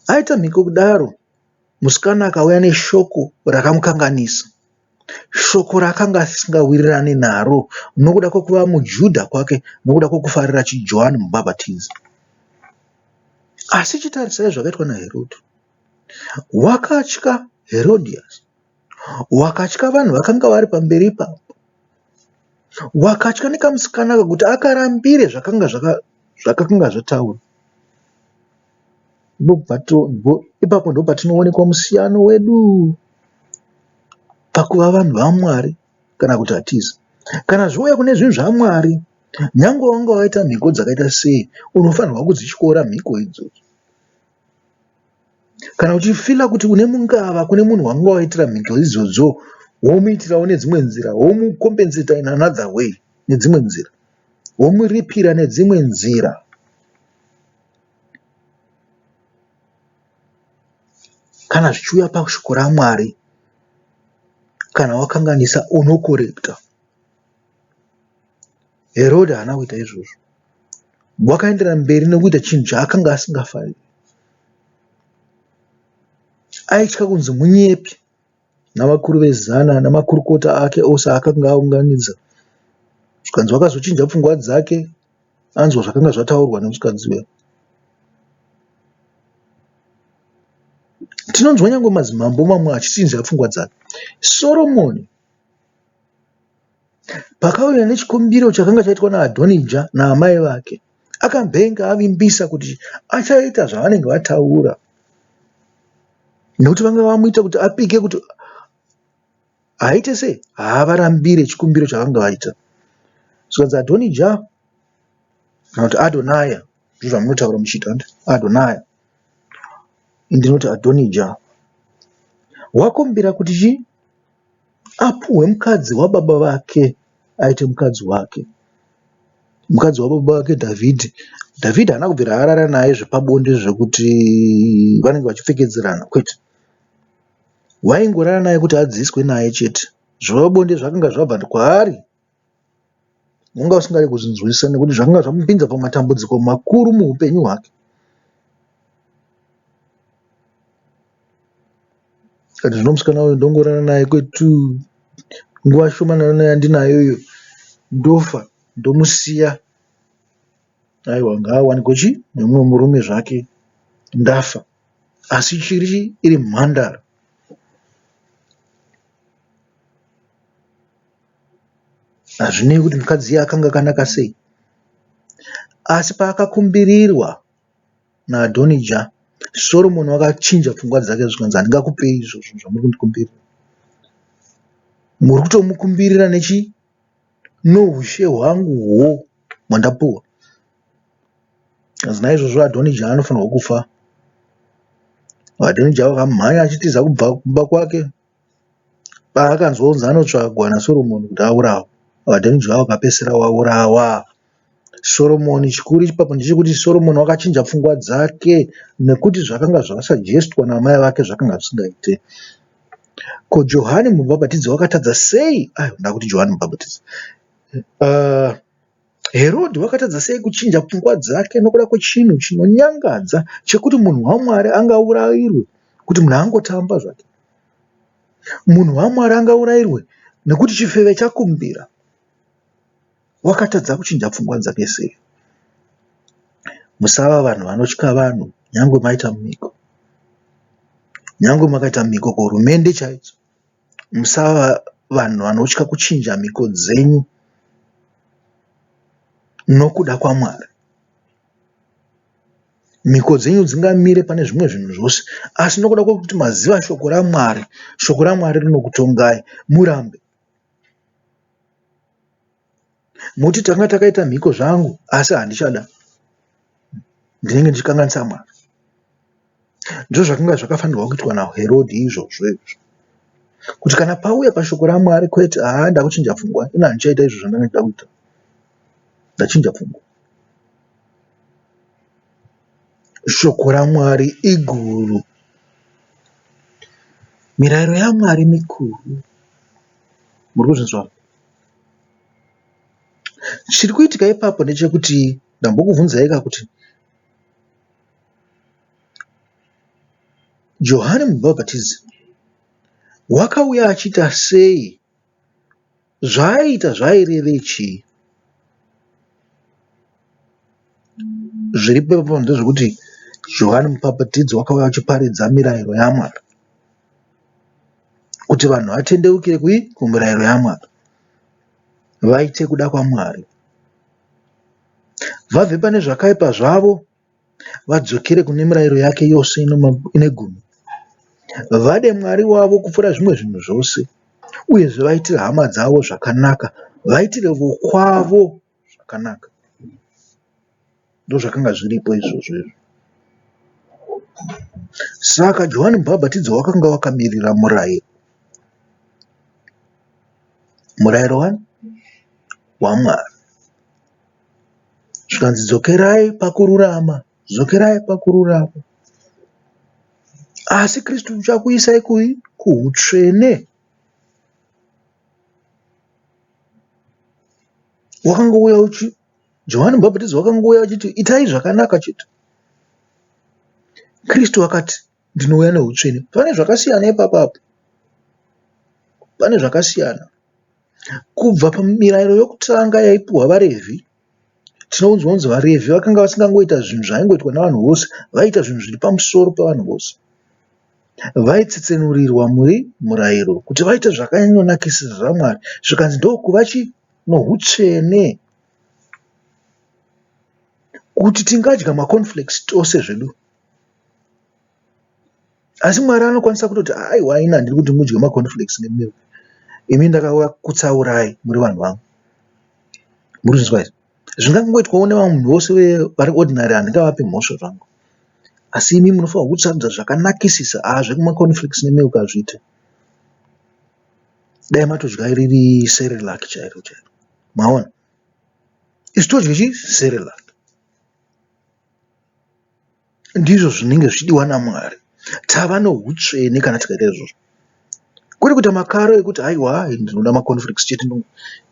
Aita mhiko kudaro, Musikana akauya neshoko rakamukanganisa. Shoko raakanga asingawirirani naro nokuda kwekuva muJudha kwake nokuda kwekufarira chiJohani Mubhabhatidzi. Asi chitarisai zvakaitwa naHerodhi. Wakatya Herodhiasi, wakatya vanhu vakanga vari pamberi ipapo, wakatya nekamusikana aka kuti akarambire zvakanga zvakanga zvataurwa. Ipapo ndipo patinoonekwa musiyano wedu pakuva vanhu vaMwari kana kuti hatizi. Kana zvouya kune zvinhu zvaMwari, nyangwe wanga waita mhiko dzakaita sei, unofanirwa kudzityora mhiko idzodzo. Kana uchifila kuti une mungava kune munhu wanga waitira mhiko idzodzo, womuitirawo nedzimwe nzira, womukombenseta in another way nedzimwe nzira, womuripira nedzimwe nzira. Kana zvichiuya pashoko raMwari, kana wakanganisa unokorekita. Herodhi haana kuita izvozvo. Wakaenderera mberi nekuita chinhu chaakanga asingafariri. Aitya kunzi munyepi. navakuru vezana namakurukota ake ose aakanga aunganidza. Zvikanzi wakazochinja pfungwa dzake anzwa zvakanga zvataurwa nemusikadzi uya. Tinonzwa nyangwe madzimambo mamwe achichinja pfungwa dzake. Soromoni pakauya nechikumbiro chakanga chaitwa naAdhonija naamai vake, akambenge avimbisa kuti achaita zvavanenge vataura. Nekuti vanga vamuita kuti apike kuti haaite sei? Haavarambire chikumbiro chavanga vaita. Zvikanzi Adhonija kana kuti Adonaya Ndizvo zvamunotaura muchiita hanti? Adonai. Ndinoti Adonija. Wakumbira kuti chii? Apuhwe mukadzi wababa vake aite mukadzi wake. Mukadzi wababa vake Dhavhidhi. Dhavhidhi haana kubvira arara naye zvepabonde zvekuti vanenge vachipfekedzerana kwete. Waingorara naye kuti adziiswe naye chete. Zvepabonde zvakanga zvabva kwaari. Wanga usingade kuzvinzwisisa nekuti zvakanga zvamupinza pamatambudziko makuru muupenyu hwake. Kati zvino musikana uyu ndongorara naye kwetu nguva shomanana yandinayo iyo ndofa ndomusiya. Aiwa ngaawanikwe chi nemumwe murume zvake ndafa asi chiri iri mhandara. Hazvinei kuti mukadzi iye akanga akanaka sei, asi paakakumbirirwa naAdhonija, Soromoni wakachinja pfungwa dzake zvikanzi handingakupei izvozvo zvamuri kundikumbirira. Muri kutomukumbirira nechi noushe hwanguhwo hwandapuwa. Zvikanzi naizvozvo Adhonija anofanirwa kufa. Adhonija wakamhanya achitiza kubva kumba kwake. Paakanzwa kunzi anotsvagwa naSoromoni kuti aurawe, Adhonija wakapedzisira waurawa. Soromoni chikuru ipapo ndechekuti Soromoni wakachinja pfungwa dzake nekuti zvakanga zvasajestwa naamai vake zvakanga zvisingaite. Ko Johani Mubhabhatidzi wakatadza sei? Aiwa ndakuti Johani Mubhabhatidzi. Herodhi wakatadza sei kuchinja pfungwa dzake nokuda kwechinhu chinonyangadza chekuti munhu waMwari angaurayirwe kuti munhu angotamba zvake? Munhu waMwari angaurayirwe nekuti chifeve chakumbira. Wakatadza kuchinja pfungwa dzake sei? Musava vanhu vanotya vanhu nyangwe maita mhiko. Nyangwe makaita mhiko kuhurumende chaidzo. Musava vanhu vanotya kuchinja mhiko dzenyu nokuda kwaMwari. Mhiko dzenyu dzingamire pane zvimwe zvinhu zvose asi nokuda kwekuti maziva shoko raMwari, shoko raMwari rinokutongai murambe. Muti tanga takaita mhiko zvangu asi handichada. Ndinenge ndichikanganisa Mwari. Ndizvo zvakanga zvakafanirwa kuitwa naHerodhi izvozvo izvo. Kuti kana pauya pashoko raMwari kwete, haa ndakuchinja pfungwa, ini handichaita izvo zvandanga ndichida kuita. Ndachinja pfungwa. Shoko raMwari iguru. Mirayiro yaMwari mikuru. Muri kuzvinzwa? Chiri kuitika ipapo ndechekuti ndambokubvunzai ka kuti Johani Mubhabhatidzi wakauya achiita sei? Zvaaiita zvairevei chii? Zviripo ipapo ndezvekuti Johani Mubhabhatidzi wakauya achiparidza mirayiro yaMwari kuti vanhu vatendeukire kui kumirayiro yaMwari vaite kuda kwaMwari vabve pane zvakaipa zvavo vadzokere kune mirayiro yake yose ine gumi, vade Mwari wavo kupfuura zvimwe zvinhu zvose, uyezve vaitire hama dzavo zvakanaka, vaitire vokwavo zvakanaka. Ndozvakanga zviripo izvozvo izvo. Saka Johani Mubhabhatidzi wakanga wakamirira murayiro. Murayiro wani? WaMwari. Zvikanzi dzokerai pakururama, dzokerai pakururama. Asi Kristu uchakuisai kui? Kuhutsvene. Wakangouya uchi Johani Mubhabhatidzi wakangouya achiti itai zvakanaka chete. Kristu akati ndinouya nehutsvene. Pane zvakasiyana ipapa apo. Pane zvakasiyana. Kubva pamirayiro yokutanga yaipiwa vaRevhi, tinoudzwa kunzi vaRevhi vakanga vasingangoita zvinhu zvaingoitwa navanhu vose, vaiita zvinhu zviri pamusoro pevanhu vose. Vaitsetsenurirwa muri murayiro kuti vaite zvakanyanyonakisisa zvaMwari, zvikanzi ndokuva chi nohutsvene kuti tingadya macornflakes tose zvedu. Asi Mwari anokwanisa kutoti aiwa ini handidi kuti mudye macornflakes nemilk. Imi ndakakutsaurai muri vanhu vangu. Muri kuzvinzwa here? Zvingangoitwawo nevanhu vose vari ordinary handingavapi mhosva zvangu. Asi imi munofanirwa kusarudza zvakanakisisa. Haa zvemacornflakes nemilk hazviite. Dai matodya riri Cerelac chairo chairo. Maona? Isu todya chii? Cerelac. Ndizvo zvinenge zvichidiwa naMwari. Tava nohutsvene kana tikaita izvozvo. Kwete kuita makaro ekuti haiwa ndinoda macornflakes chete.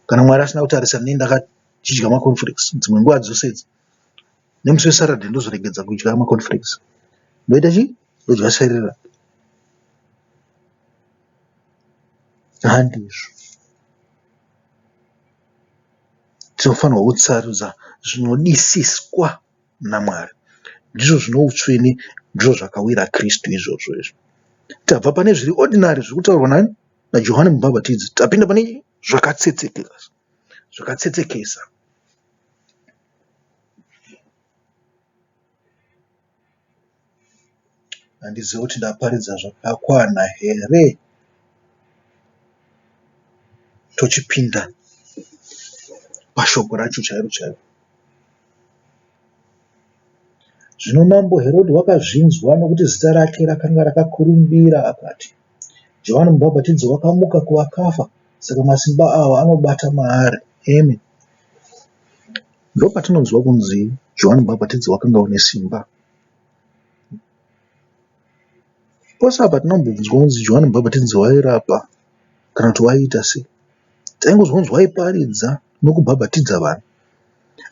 Kana Mwari asina kutarisa ndinenge ndakachidya macornflakes dzimwe nguva dzose idzi. Nemusi weSaturday ndozoregedza kudya macornflakes. Ndoita chii? Ndodya Cerelac. Handizvo. Tinofanirwa kusarudza zvinodisiswa naMwari. Ndizvo zvine utsvene, ndizvo zvakawira Kristu izvozvo izvo. Tabva pane zviri ordinary zviri kutaurwa nani naJohani Mubhabhatidzi tapinda pane zvakatsetsekesa zvakatsetsekesa. Handizivi kuti ndaparidza zvakakwana here. Tochipinda pashoko racho chairo chairo. Zvino mambo Herodhi wakazvinzwa nokuti zita rake rakanga rakakurumbira akati, Johani Mubhabhatidzi wakamuka kuvakafa, saka masimba awa anobata maari. Amen. Ndopatinonzwa kunzi Johani Mubhabhatidzi wakanga une simba. Pose apa tinombonzwa kunzi Johani Mubhabhatidzi wairapa kana kuti waiita sei. Taingonzwa kunzi waiparidza nokubhabhatidza vanhu.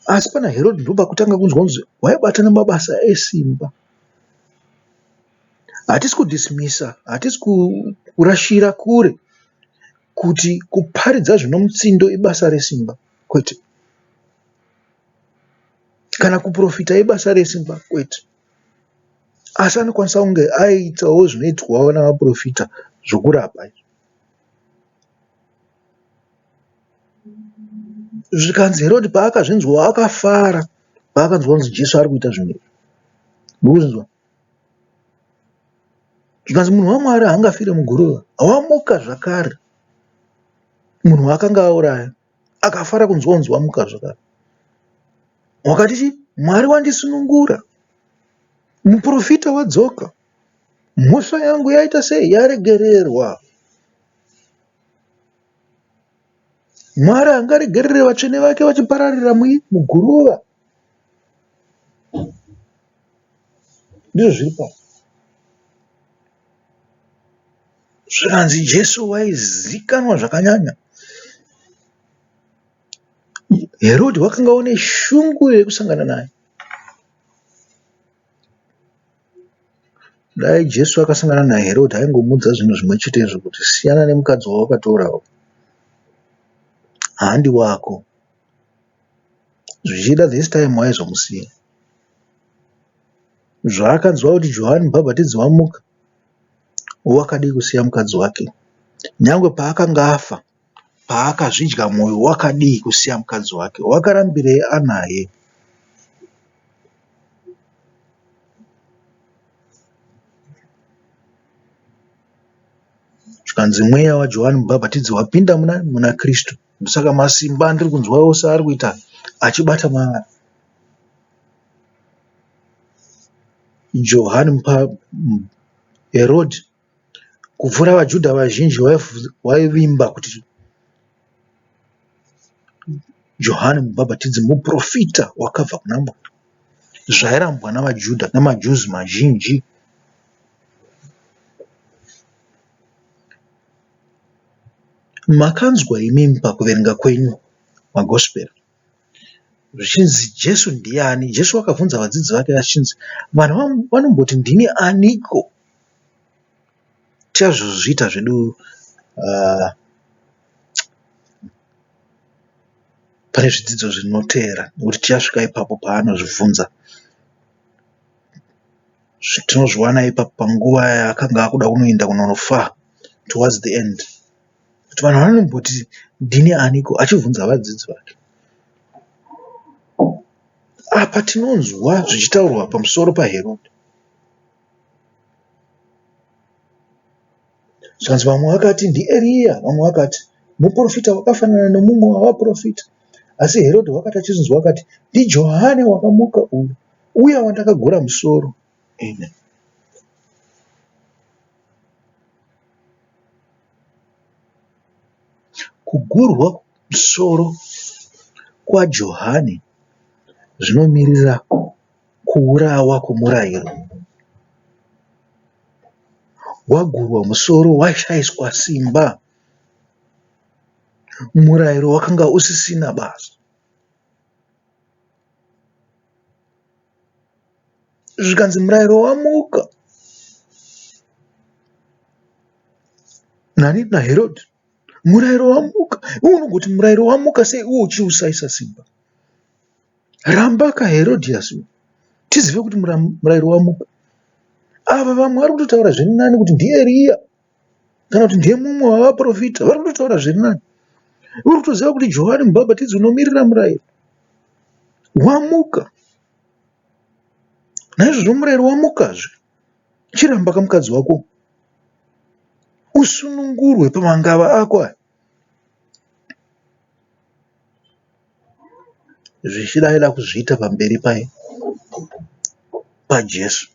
Asi pana Herodhi ndopakutanga kunzwa kunzi waibata nemabasa esimba. Hatisi kudhismisa, hatisi kurashira kure kuti kuparidza zvinomutsindo ibasa resimba, kwete. Kana kuprofita ibasa resimba, kwete. Asi anokwanisa kunge aiitawo zvinoitwawo navaprofita zvokurapa izvi. Zvikanzi Herodhi paakazvinzwa akafara paakanzwa kunzi Jesu ari kuita zvinhu izvi. Murikuzvinzwa? Zvikanzi munhu waMwari haangafire muguruva, wamuka zvakare. Munhu waakanga auraya akafara kunzwa kunzi wamuka zvakare. Wakati chii? Mwari wandisunungura. Muprofita wadzoka. Mhosva yangu yaita sei? Yaregererwa. Mwari haangaregerere vatsvene vake vachipararira muguruva. Ndizvo zviri pano. Zvikanzi Jesu waizikanwa zvakanyanya. Herodhi wakanga une shungu yekusangana naye. Dai Jesu akasangana naHerodhi aingomuudza zvinhu zvimwe chetezvo kuti siyana nemukadzi wawakatora uyu. Handi wako. Zvichida this time waizomusiya. Zvaakanzwa kuti Johani Mubhabhatidzi wamuka, wakadii kusiya mukadzi wake? Nyangwe paakanga afa, paakazvidya mwoyo wakadii kusiya mukadzi wake? Wakarambirei anaye? Zvikanzi mweya waJohani Mubhabhatidzi wapinda muna muna Kristu. Ndosaka masimba andiri kunzwa ose ari kuita achibata maari. Johani Herodhi kupfuura vaJudha vazhinji vaivimba kuti Johani Mubhabhatidzi muprofita wakabva kuna Mwari. Zvairambwa navaJudha namaJuzi mazhinji. Makanzwa imimi pakuverenga kwenyu maGosperi zvichinzi Jesu ndiani? Jesu wakabvunza vadzidzi vake achinzi vanhu vanomboti ndini aniko? Tichazozviita zvedu uh, pane zvidzidzo zvinoteera nekuti tichasvika ipapo paanozvibvunza. Tinozviwana ipapo panguva yaakanga akuda kunoenda kunofa towards the end. Kuti vanhu vanomboti ndini aniko achibvunza vadzidzi vake. Apa tinonzwa zvichitaurwa pamusoro paHerodhi. Zvikanzi vamwe vakati ndiEriya, vamwe vakati muprofita wakafanana nomumwe wavaprofita. Asi Herodhi wakati achizvinzwa akati, NdiJohani wakamuka uyu, uya wandakagura musoro. Amen. Kugurwa musoro kwaJohani zvinomirira kuurawa kwomurayiro. Wagurwa musoro washaiswa simba. Murayiro wakanga usisina basa. Zvikanzi murayiro wamuka. Nani? NaHerodhi. Murayiro wamuka. Iwe unogoti murayiro wamuka sei iwe uchiusaisa simba? Ramba ka Herodhiasi uyu. Tizive kuti murayiro wamuka. Ava vamwe vari kutotaura zviri nani kuti ndiye Eriya kana kuti ndiye mumwe wavaprofita. Vari kutotaura zviri nani. Uri kutoziva kuti Johani Mubhabhatidzi unomirira murayiro wamuka. Naizvozvo murayiro wamukazve. Chiramba ka mukadzi wako usunungurwe pamangava ako aya. Zvichida aida kuzviita pamberi pai paJesu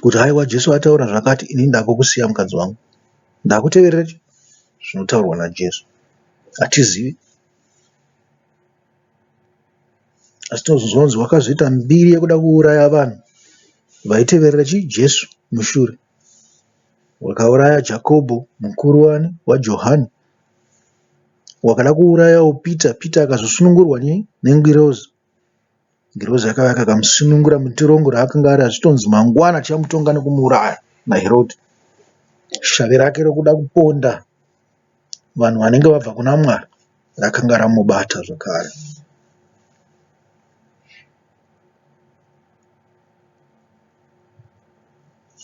kuti haiwa Jesu ataura zvakati ini ndakukusiya mukadzi wangu ndakuteverera zvinotaurwa naJesu. Hatizivi asi tinozonzwa kunzi wakazoita mbiri yekuda kuuraya vanhu vaiteverera chii Jesu mushure. Wakauraya Jakobho mukuru wani waJohani. Wakada kuurayawo Peter, Peter akazosunungurwa nengirozi. Ngirozi yakauya ikamusunungura mutirongo raakanga ari achitonzi mangwana tichamutonga nekumuuraya naHerode. Shavi rake rekuda kuponda vanhu vanenge vabva kuna Mwari rakanga ramubata zvakare.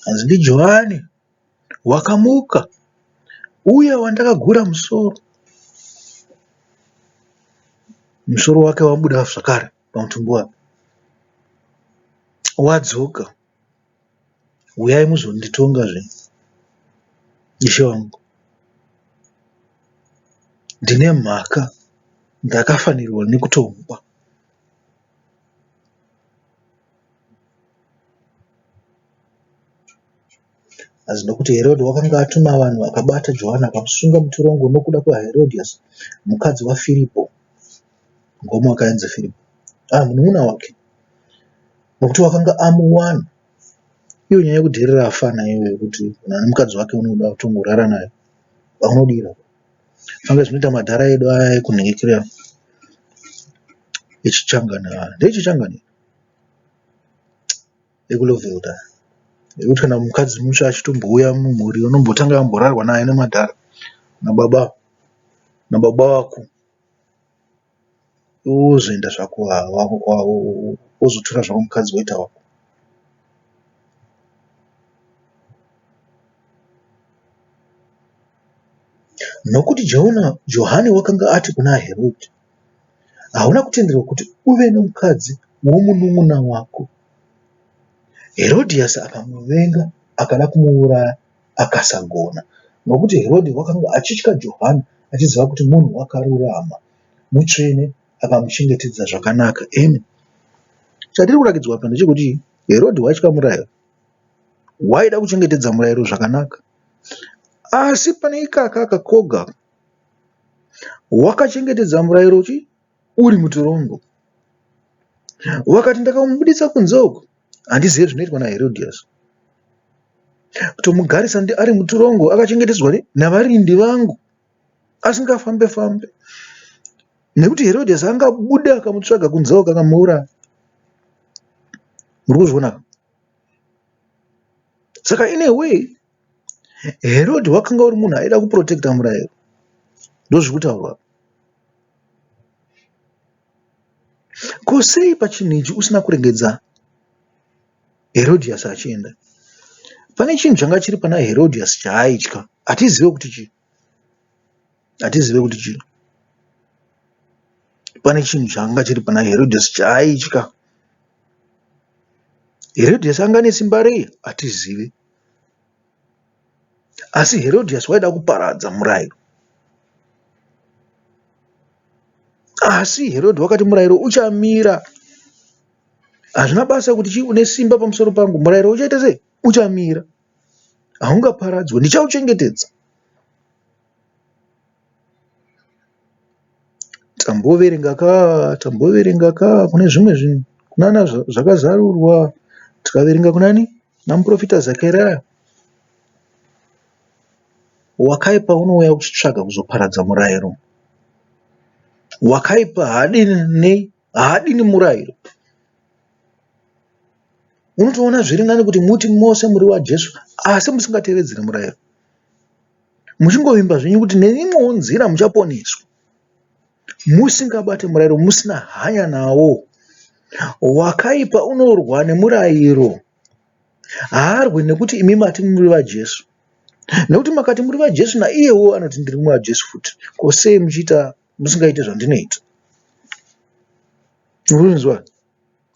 Hanzi ndiJohani wakamuka uya wandakagura musoro. Musoro wake wabuda zvakare pamutumbi wake. Wadzoka. Huyai muzonditonga zve ishe wangu. Ndine mhaka ndakafanirwa nekutongwa. Asi nokuti Herodhi wakanga atuma vanhu akabata Johani akamusunga mutirongo nokuda kwaHerodhiasi mukadzi waFiripo, ngoma wakaenzi Firipo, ah, munun'una wake, nokuti wakanga amuwana. Iyo nyaya yekudherera afana iyoyo yekuti munhu ane mukadzi wake unoda kutongorara naye paunodira. Fanga zvinoita madhara edu aya ekunhekera echichangani aya ndeechichangani ekuLowveld aya ekuti kana mukadzi mutsva achitombouya mumhuri unombotanga amborarwa naye nemadhara nababa nababa vako wozoenda zvako wozotora zvako mukadzi woita wako. Nokuti Johani wakanga ati kuna Herodhi, Hauna kutenderwa kuti uve nomukadzi womunun'una wako. Herodhiasi akamuvenga akada kumuuraya akasagona, nokuti Herodhi wakanga achitya Johani achiziva kuti munhu wakarurama, mutsvene, akamuchengetedza zvakanaka. Amen. Chatiri kurakidzwa apa ndechekuti Herodhi waitya murayiro, waida kuchengetedza murayiro zvakanaka. Asi pane ikaka kakoga wakachengetedza murayiro chi uri mutirongo. Wakati ndakamubuditsa kunze uko handizive zvinoitwa naHerodhiasi. Kutomugarisa ari mutirongo akachengetedzwa navarindi vangu asingafambe fambe nekuti Herodhiasi angabude akamutsvaga kunze uko akamuuraya. Muri kuzviona? Saka in a way Herodhi wakanga uri munhu aida kuprotecta murayiro. Ndozviri kutaurwa apa. Ko sei pachinhu ichi usina kuregedza Herodhiasi achienda? Pane chinhu changa chiri pana Herodhiasi chaaitya. Hatizive kuti chii. Hatizive kuti chii. Pane chinhu changa chiri pana Herodhiasi chaaitya. Herodhiasi anga ane simba rei? Hatizive. Asi Herodhiasi waida kuparadza murayiro. Asi Herodhi wakati murayiro uchamira. Hazvina basa kuti chii une simba pamusoro pangu, murayiro uchaita sei? Uchamira. Haungaparadzwe, ndichauchengetedza. Tamboverenga ka, tamboverenga ka kune zvimwe zvinhu, kunana zvakazarurwa, tikaverenga kunani? Kuna muprofita Zakaria. Wakaipa unouya uchitsvaga kuzoparadza murayiro. Wakaipa haadi nei? Haadi nemurayiro. Unotoona zviri nani kuti muti mose muri waJesu asi musingatevedzeri murayiro. Muchingovimba zvenyu kuti neimwewo nzira muchaponeswa. Musingabate murayiro musina hanya nawo. Wakaipa unorwa nemurayiro. Haarwe nekuti imi mati muri vaJesu. Nekuti makati muri vaJesu naiyewo anoti ndiri waJesu futi. Ko sei muchiita musingaite zvandinoita? Urinzwa?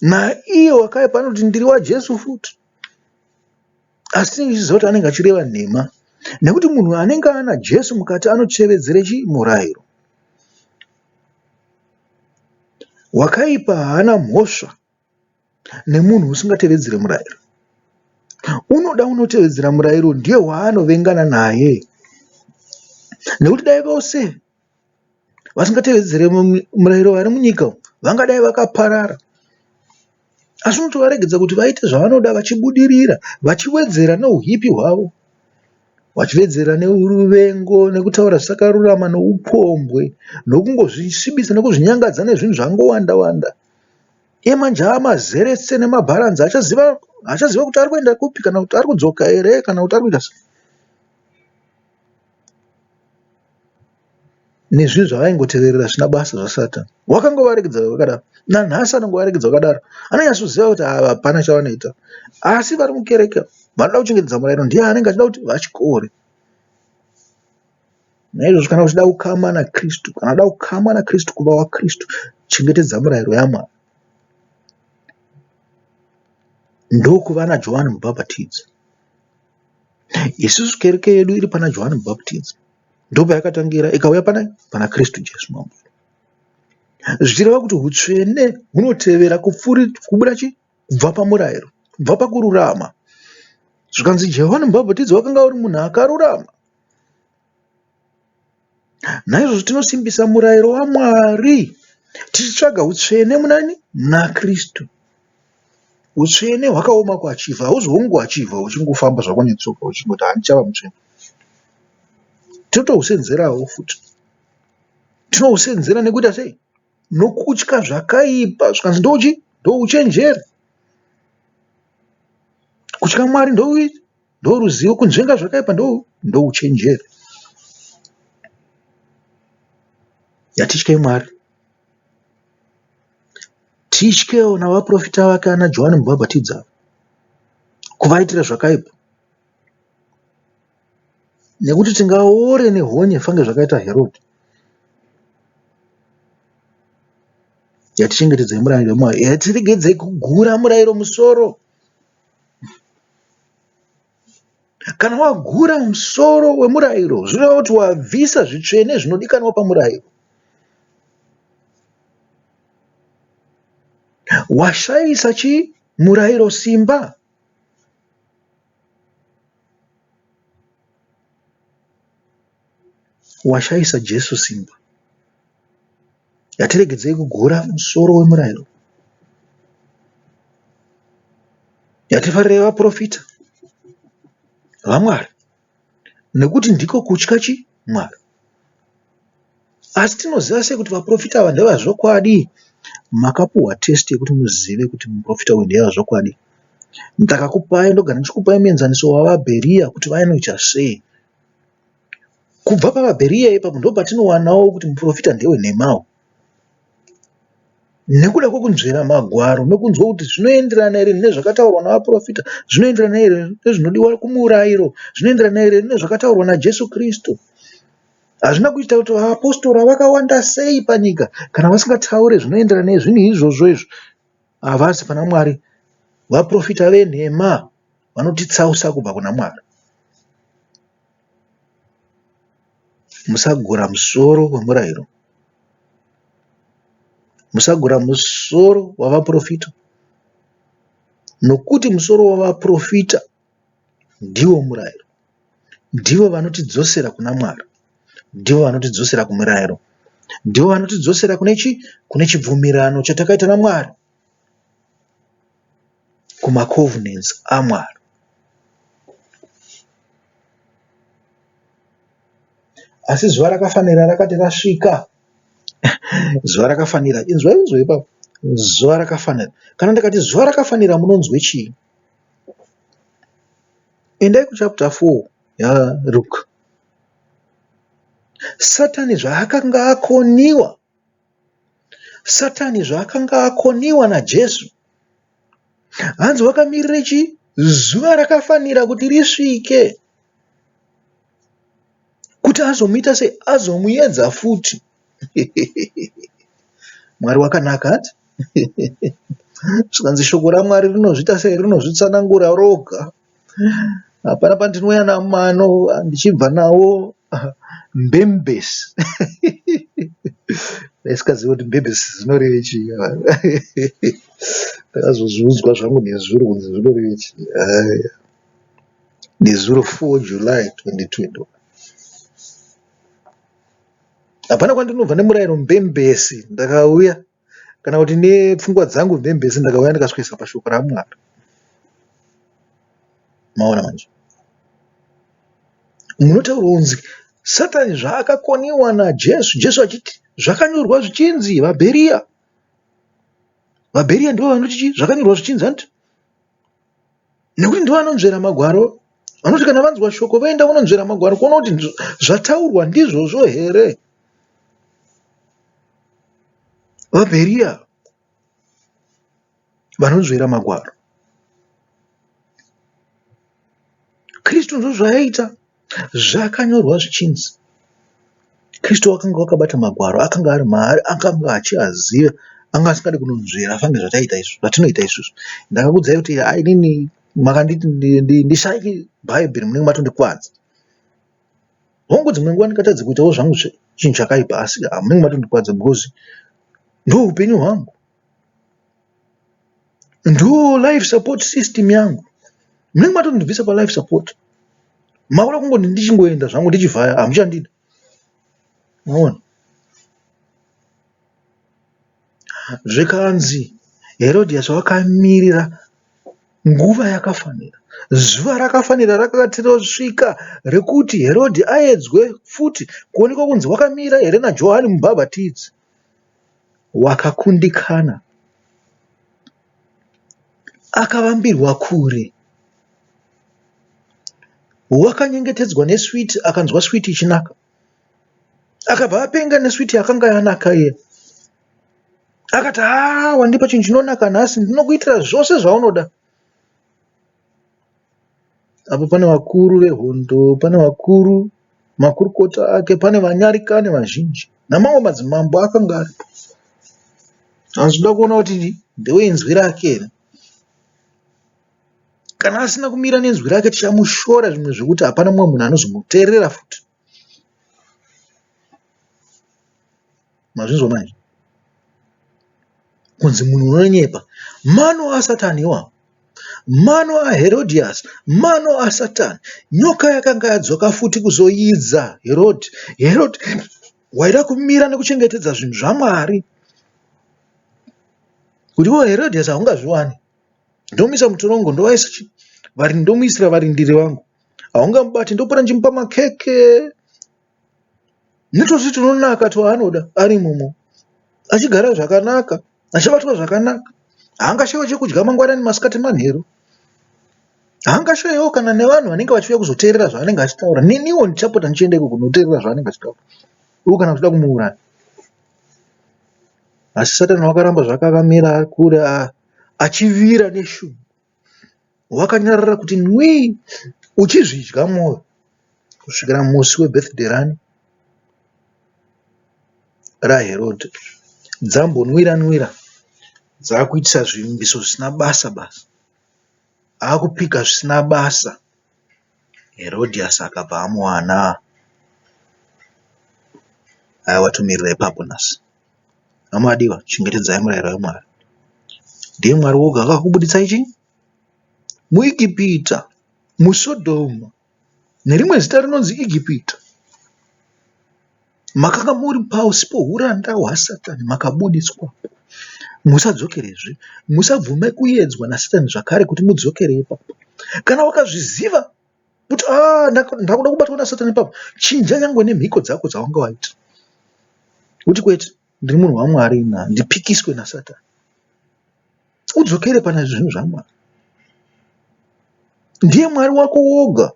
Naiye wakaipa anoti ndiri waJesu futi. Asi tinenge tichiziva kuti anenge achireva nhema. Nekuti munhu anenge ana Jesu mukati anotevedzera chii? Murayiro. Wakaipa haana mhosva nemunhu usingatevedzere murayiro. Unoda unotevedzera murayiro ndiye waanovengana naye. Nekuti dai vose vasingatevedzere murayiro vari munyika umu vangadai vakaparara. Asi unotovaregedza kuti vaite zvavanoda vachibudirira vachiwedzera neuipi hwavo. Vachiwedzera neruvengo nekutaura zvisakarurama neupombwe nekungozvisvibisa nekuzvinyangadza nezvinhu zvangowanda wanda. Iye manje amazerese nemabharanzi achaziva achaziva kuti ari kuenda kupi kana kuti ari kudzoka here kana kuti ari kuita sei. Nezvinhu zvavaingoteverera zvisina basa zvaSatani. Wakangovaregedza vakadaro. Nanhasi anongovaregedza vakadaro. Anonyatsoziva kuti ava hapana chavanoita. Asi vari mukereke vanoda kuchengetedza murayiro ndiye anenge achida kuti vatyore. Naizvozvo kana uchida ukama naKristu, kana uchida ukama naKristu, kuva waKristu, chengetedza murayiro yaMwari. Ndokuva naJohani Mubhabhatidzi. Isusu kereke yedu iri pana Johani Mubhabhatidzi. Ndopayakatangira ikauya pana pana Kristu Jesu Mambo. Zvichireva kuti hutsvene hunotevera kupfuuri kubuda chi kubva pamurayiro, kubva pakururama. Zvikanzi Johani Mubhabhatidzi wakanga uri munhu akarurama. Naizvozvo tinosimbisa murayiro waMwari tichitsvaga utsvene munani? Muna Kristu. Utsvene hwakaoma kuachivha, hauzi hungoachivha uchingofamba zvako netsoka uchingoti handichava mutsvene. Tinotohusenzerawo futi. Tinohusenzera nekuita sei? Nokutya zvakaipa zvikanzi ndochi ndouchenjeri. Kutya Mwari ndoruzivo, kunzvenga zvakaipa ndouchenjeri. Ngatityei Mwari. Tityewo navaprofita vake ana Johani Mubhabhatidzi ava. Kuvaitira zvakaipa. Nekuti tingaore nehonye fange zvakaita Herodhi. Ngatichengetedzei murayiro waMwari. Ngatiregedzei kugura murayiro musoro. Kana wagura musoro wemurayiro zvinoreva kuti wabvisa zvitsvene zvinodikanwa pamurayiro. Washaisa chii? Murayiro simba. Washaisa Jesu simba. Ngatiregedzei kugura musoro wemurayiro. Ngatifarirei vaprofita vaMwari nekuti ndiko kutya chi Mwari. Asi tinoziva sei kuti vaprofita ava ndevazvokwadi? Makapuhwa test yekuti muzive kuti muprofita uyu ndewazvokwadi. Ndakakupai ndogara ndichikupai muenzaniso wavaBheriya kuti vainoita sei. Kubva pavaBheriya ipapo ndopatinowanawo kuti muprofita ndewenhemawo. Nekuda kwekunzvera magwaro nekunzwa kuti zvinoenderana here nezvakataurwa navaprofita, zvinoenderana here nezvinodiwa kumurairo, zvinoenderana here nezvakataurwa naJesu Kristu. Hazvina kuita kuti vaapostora vakawanda sei panyika kana vasingataure zvinoenderana nezvinhu izvozvo izvo havasi pana Mwari. Vaprofita venhema vanotitsausa kubva kuna Mwari. Musagura musoro wemurayiro. Musagura musoro wavaprofita, nokuti musoro wavaprofita ndiwo murayiro. Ndivo vanotidzosera kuna Mwari. Ndivo vanotidzosera kumurayiro. Ndivo vanotidzosera kune chi? Kune chibvumirano chatakaita naMwari. Kumacovenants aMwari. Asi zuva rakafanira rakati rasvika, zuva rakafanira, inzwai unzwe ipapo, zuva rakafanira. Kana ndikati zuva rakafanira munonzwe chii? Endai kuchapter 4 yaLuke. Satani zvaakanga akoniwa, Satani zvaakanga akoniwa naJesu, hanzi wakamirira chii? Zuva rakafanira kuti risvike kuti azomuita sei? Azomuedza futi. Mwari wakanaka hanti? Zvikanzi shoko raMwari rinozviita sei? Rinozvitsanangura roga. Hapana pandinouya namano ndichibva nawo mbembesi. Ndaisingazivi kuti mbembesi zvinoreve chii. Ndakazozviudzwa zvangu nezuro kunzi zvinoreve chii. Nezuro 4 July 2021. Hapana kwandinobva nemurayiro mbembesi ndakauya kana kuti nepfungwa dzangu mbembesi ndakauya ndikaswesa pashoko raMwari. Maona manje? Munotaurwa kunzi Satani zvaakakoniwa naJesu, Jesu achiti zvakanyorwa zvichinzi vaBheriya. VaBheriya ndivo vanoti chii? Zvakanyorwa zvichinzi hanti? Nekuti ndivo vanonzvera magwaro. Vanoti kana vanzwa shoko voenda vononzvera magwaro kuona kuti zvataurwa ndizvozvo here. VaBheriya vanonzvera magwaro. Kristu ndozvaaiita. Zvakanyorwa zvichinzi Kristu wakanga wakabata magwaro, akanga ari maari, akanga achiaziva, anga asingadi kunonzvera fange zvataiita isu, zvatinoita isusu. Ndakakuudzai kuti inini makanditi ndishaike Bhaibheri munenge matondikuvadza. Hongu dzimwe nguva ndingatadze kuitawo zvangu chinhu chakaipa asi munenge matondikuvadza because ndoupenyu hwangu. Ndo life support system yangu. Munenge matondibvisa pa life support. Makuda kungoti ndichingoenda zvangu ndichivhaya hamuchandida. Maona? Zvikanzi Herodias wakamirira nguva yakafanira. Zuva rakafanira rakati rosvika rekuti Herodhi aedzwe futi kuonekwa kunzi wakamira here naJohani mubhabhatidzi. Wakakundikana. Akavambirwa kure. Wakanyengetedzwa neswiti akanzwa switi ichinaka. Akabva apenga neswiti yakanga yanaka iya. Akati haa wandipa chinhu chinonaka nhasi ndinokuitira zvose zvaunoda. Apo pane vakuru vehondo, pane vakuru, makurukota ake, pane vanyarikani vazhinji namamwe madzimambo akanga aripo. Hanzi toda kuona kuti ndeweinzwi rake here. Kana asina kumira nenzwi rake tichamushora zvimwe zvekuti hapana mumwe munhu anozomuteerera futi. Mazvinzwa manje? Kunzi munhu unonyepa. Mano aSatani iwawo. Mano aHerodias, mano aSatani. Nyoka yakanga yadzoka futi kuzoidza Herodi. Herodi waida kumira nekuchengetedza zvinhu zvaMwari. Kuti iwe Herodias haungazviwani. Ndomuisa mutorongo ndovaisa chi vari ndomuisira varindiri vangu. Haungamubati ndopota ndichimupa makeke netwose tunonaka twaanoda ari imomo achigara zvakanaka achibatwa zvakanaka haangashaiwe chekudya mangwanani masikati manheru haangashaiwewo kana nevanhu vanenge vachiuya kuzoteerera zvaanenge achitaura neniwo ndichapota ndichienda iko kunoteerera zvaanenge achitaura iwo kana uchida kumuuraya asi satani wakaramba zvake akamira kure achivira neshungu Wakanyarara kuti nwii uchizvidya mwoyo kusvikira musi webirthday rani raHerode. Dzambonwira nwira dzakuitisa zvivimbiso zvisina basa basa. Akupika zvisina basa. Herodias akabva amuwana. Aiwa tomirira ipapo nhasi. Hama vadiwa, chengetedzai murayiro waMwari. Ndiye Mwari woga akakubuditsai chii? MuIgipita, muSodhoma, nerimwe zita rinonzi Igipita. Makanga muri pasi pohuranda hwaSatani, makabuditswa. Musadzokerezve. Musabvume kuyedzwa naSatani zvakare kuti mudzokere ipapo. Kana wakazviziva kuti ah, ndakuda kubatwa naSatani ipapo, chinja nyangwe nemhiko dzako dzawanga waita. Kuti kwete, ndiri munhu waMwari ini, handipikiswe naSatani. Udzokere pane zvinhu zvaMwari. Ndiye Mwari wako woga.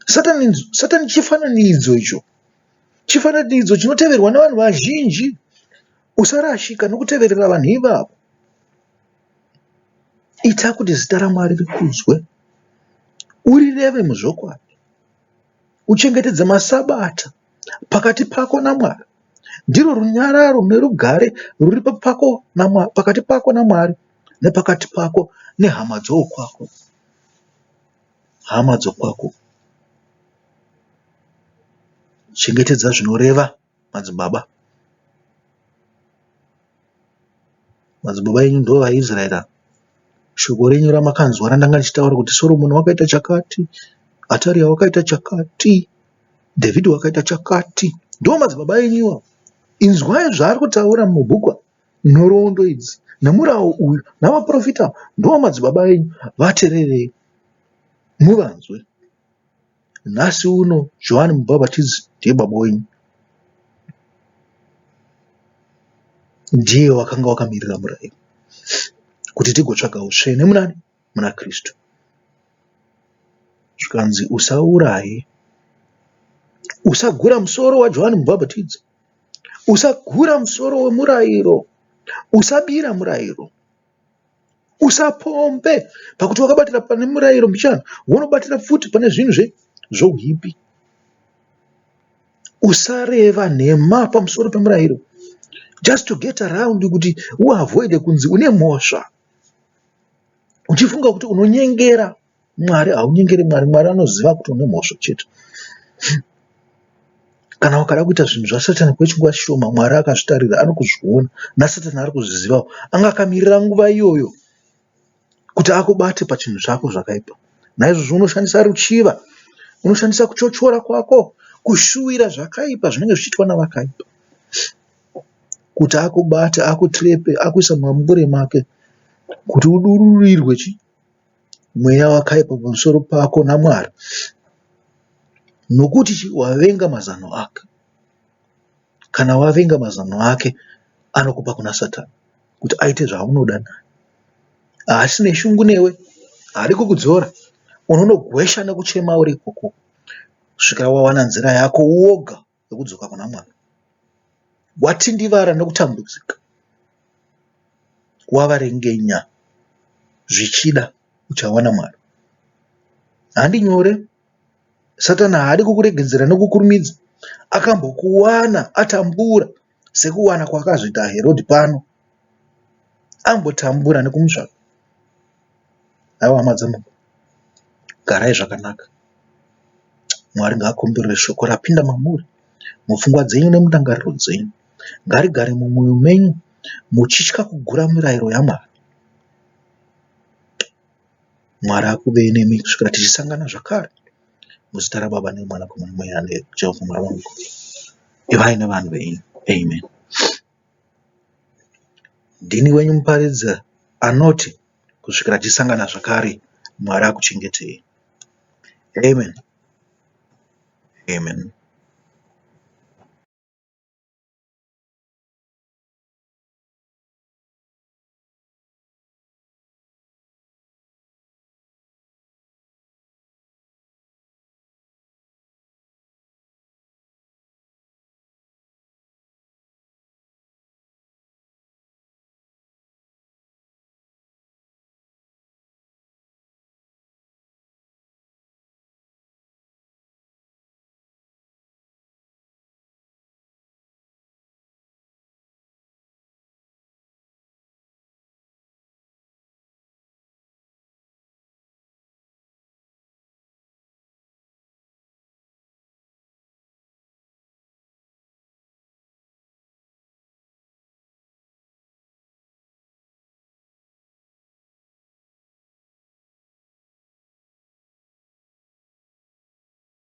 Satani, Satani chifananidzo icho. Chifananidzo chinoteverwa nevanhu vazhinji. Usarashika nokuteverera vanhu ivavo. Ita kuti zita raMwari rikudzwe. Urireve muzvokwadi. Uchengetedze masabata pakati pako naMwari. Ndiro runyararo nerugare ruri pako pakati pako naMwari nepakati pako nehama dzokwako. Hama dzokwako. Chengetedza zvinoreva madzibaba. Madzibaba enyu ndivo vaIsraeri ava. Shoko renyu ramakanzwa randanga ndichitaura kuti Soromoni wakaita chakati, Ataria wakaita chakati, Dhavhidhi wakaita chakati. Ndivo madzibaba enyu iwawo. Inzwai zvaari kutaura mubhuku nhoroondo idzi nemurawo uyu navaprofita ndivo madzibaba enyu vatererei muvanzwe. Nhasi uno Johani Mubhabhatidzi ndiye baba wenyu. Ndiye wakanga wakamirira murayiro kuti tigotsvaga utsvene munani muna Kristu. Zvikanzi usauraye, usagura musoro waJohani Mubhabhatidzi, usagura musoro wemurayiro, usabira murayiro. Usapombe pakuti wakabatira pane murayiro mbichana wonobatira futi pane zvinhu zve zvouipi. Usareva nhema pamusoro pemurayiro just to get around kuti uavoide kunzi une mhosva uchifunga kuti unonyengera Mwari haunyengeri Mwari, Mwari anoziva kuti une mhosva chete. Kana ukada kuita zvinhu zvaSatani kwechinguva chishoma, Mwari akazvitarira, ari kuzviona, naSatani ari kuzvizivawo. Anga akamirira nguva iyoyo kuti akubate pachinhu chako zvakaipa. Naizvozvo unoshandisa ruchiva, unoshandisa kuchochora kwako kushuwira zvakaipa zvinenge zvichiitwa navakaipa kuti akubate, akutrepe, akuise mumambure make kuti udururirwe chi mweya wakaipa pamusoro pako naMwari nokuti wavenga mazano ake. Kana wavenga mazano ake anokupa kuna Satani kuti aite zvaanoda naye. Haasi neshungu newe, haadi kukudzora. Unonogwesha nekuchema uri ikoko kusvikira wawana nzira yako woga yekudzoka kuna Mwari. Watindivara nekutambudzika, wavarengenya, zvichida uchawana Mwari. Handi nyore, Satani haadi kukuregedzera nekukurumidza. Akambokuwana atambura sekuwana kwaakazoita Herodhi pano. Ambotambura nekumutsvaga. Haiwa hama dzangu, garai zvakanaka. Mwari ngaakomborere shoko rapinda mamuri, mupfungwa dzenyu nemundangariro dzenyu. Ngarigare mumwoyo menyu muchitya kugura mirayiro yaMwari. Mwari akuvei nemi kusvikira tichisangana zvakare muzita raBaba neMwanakomana neMweya Jehovha Mwari wangu. Ivai nevanhu venyu. Amen. Ndini wenyu muparidzi anoti kusvikira tichisangana zvakare Mwari akuchengetei. Amen. Amen.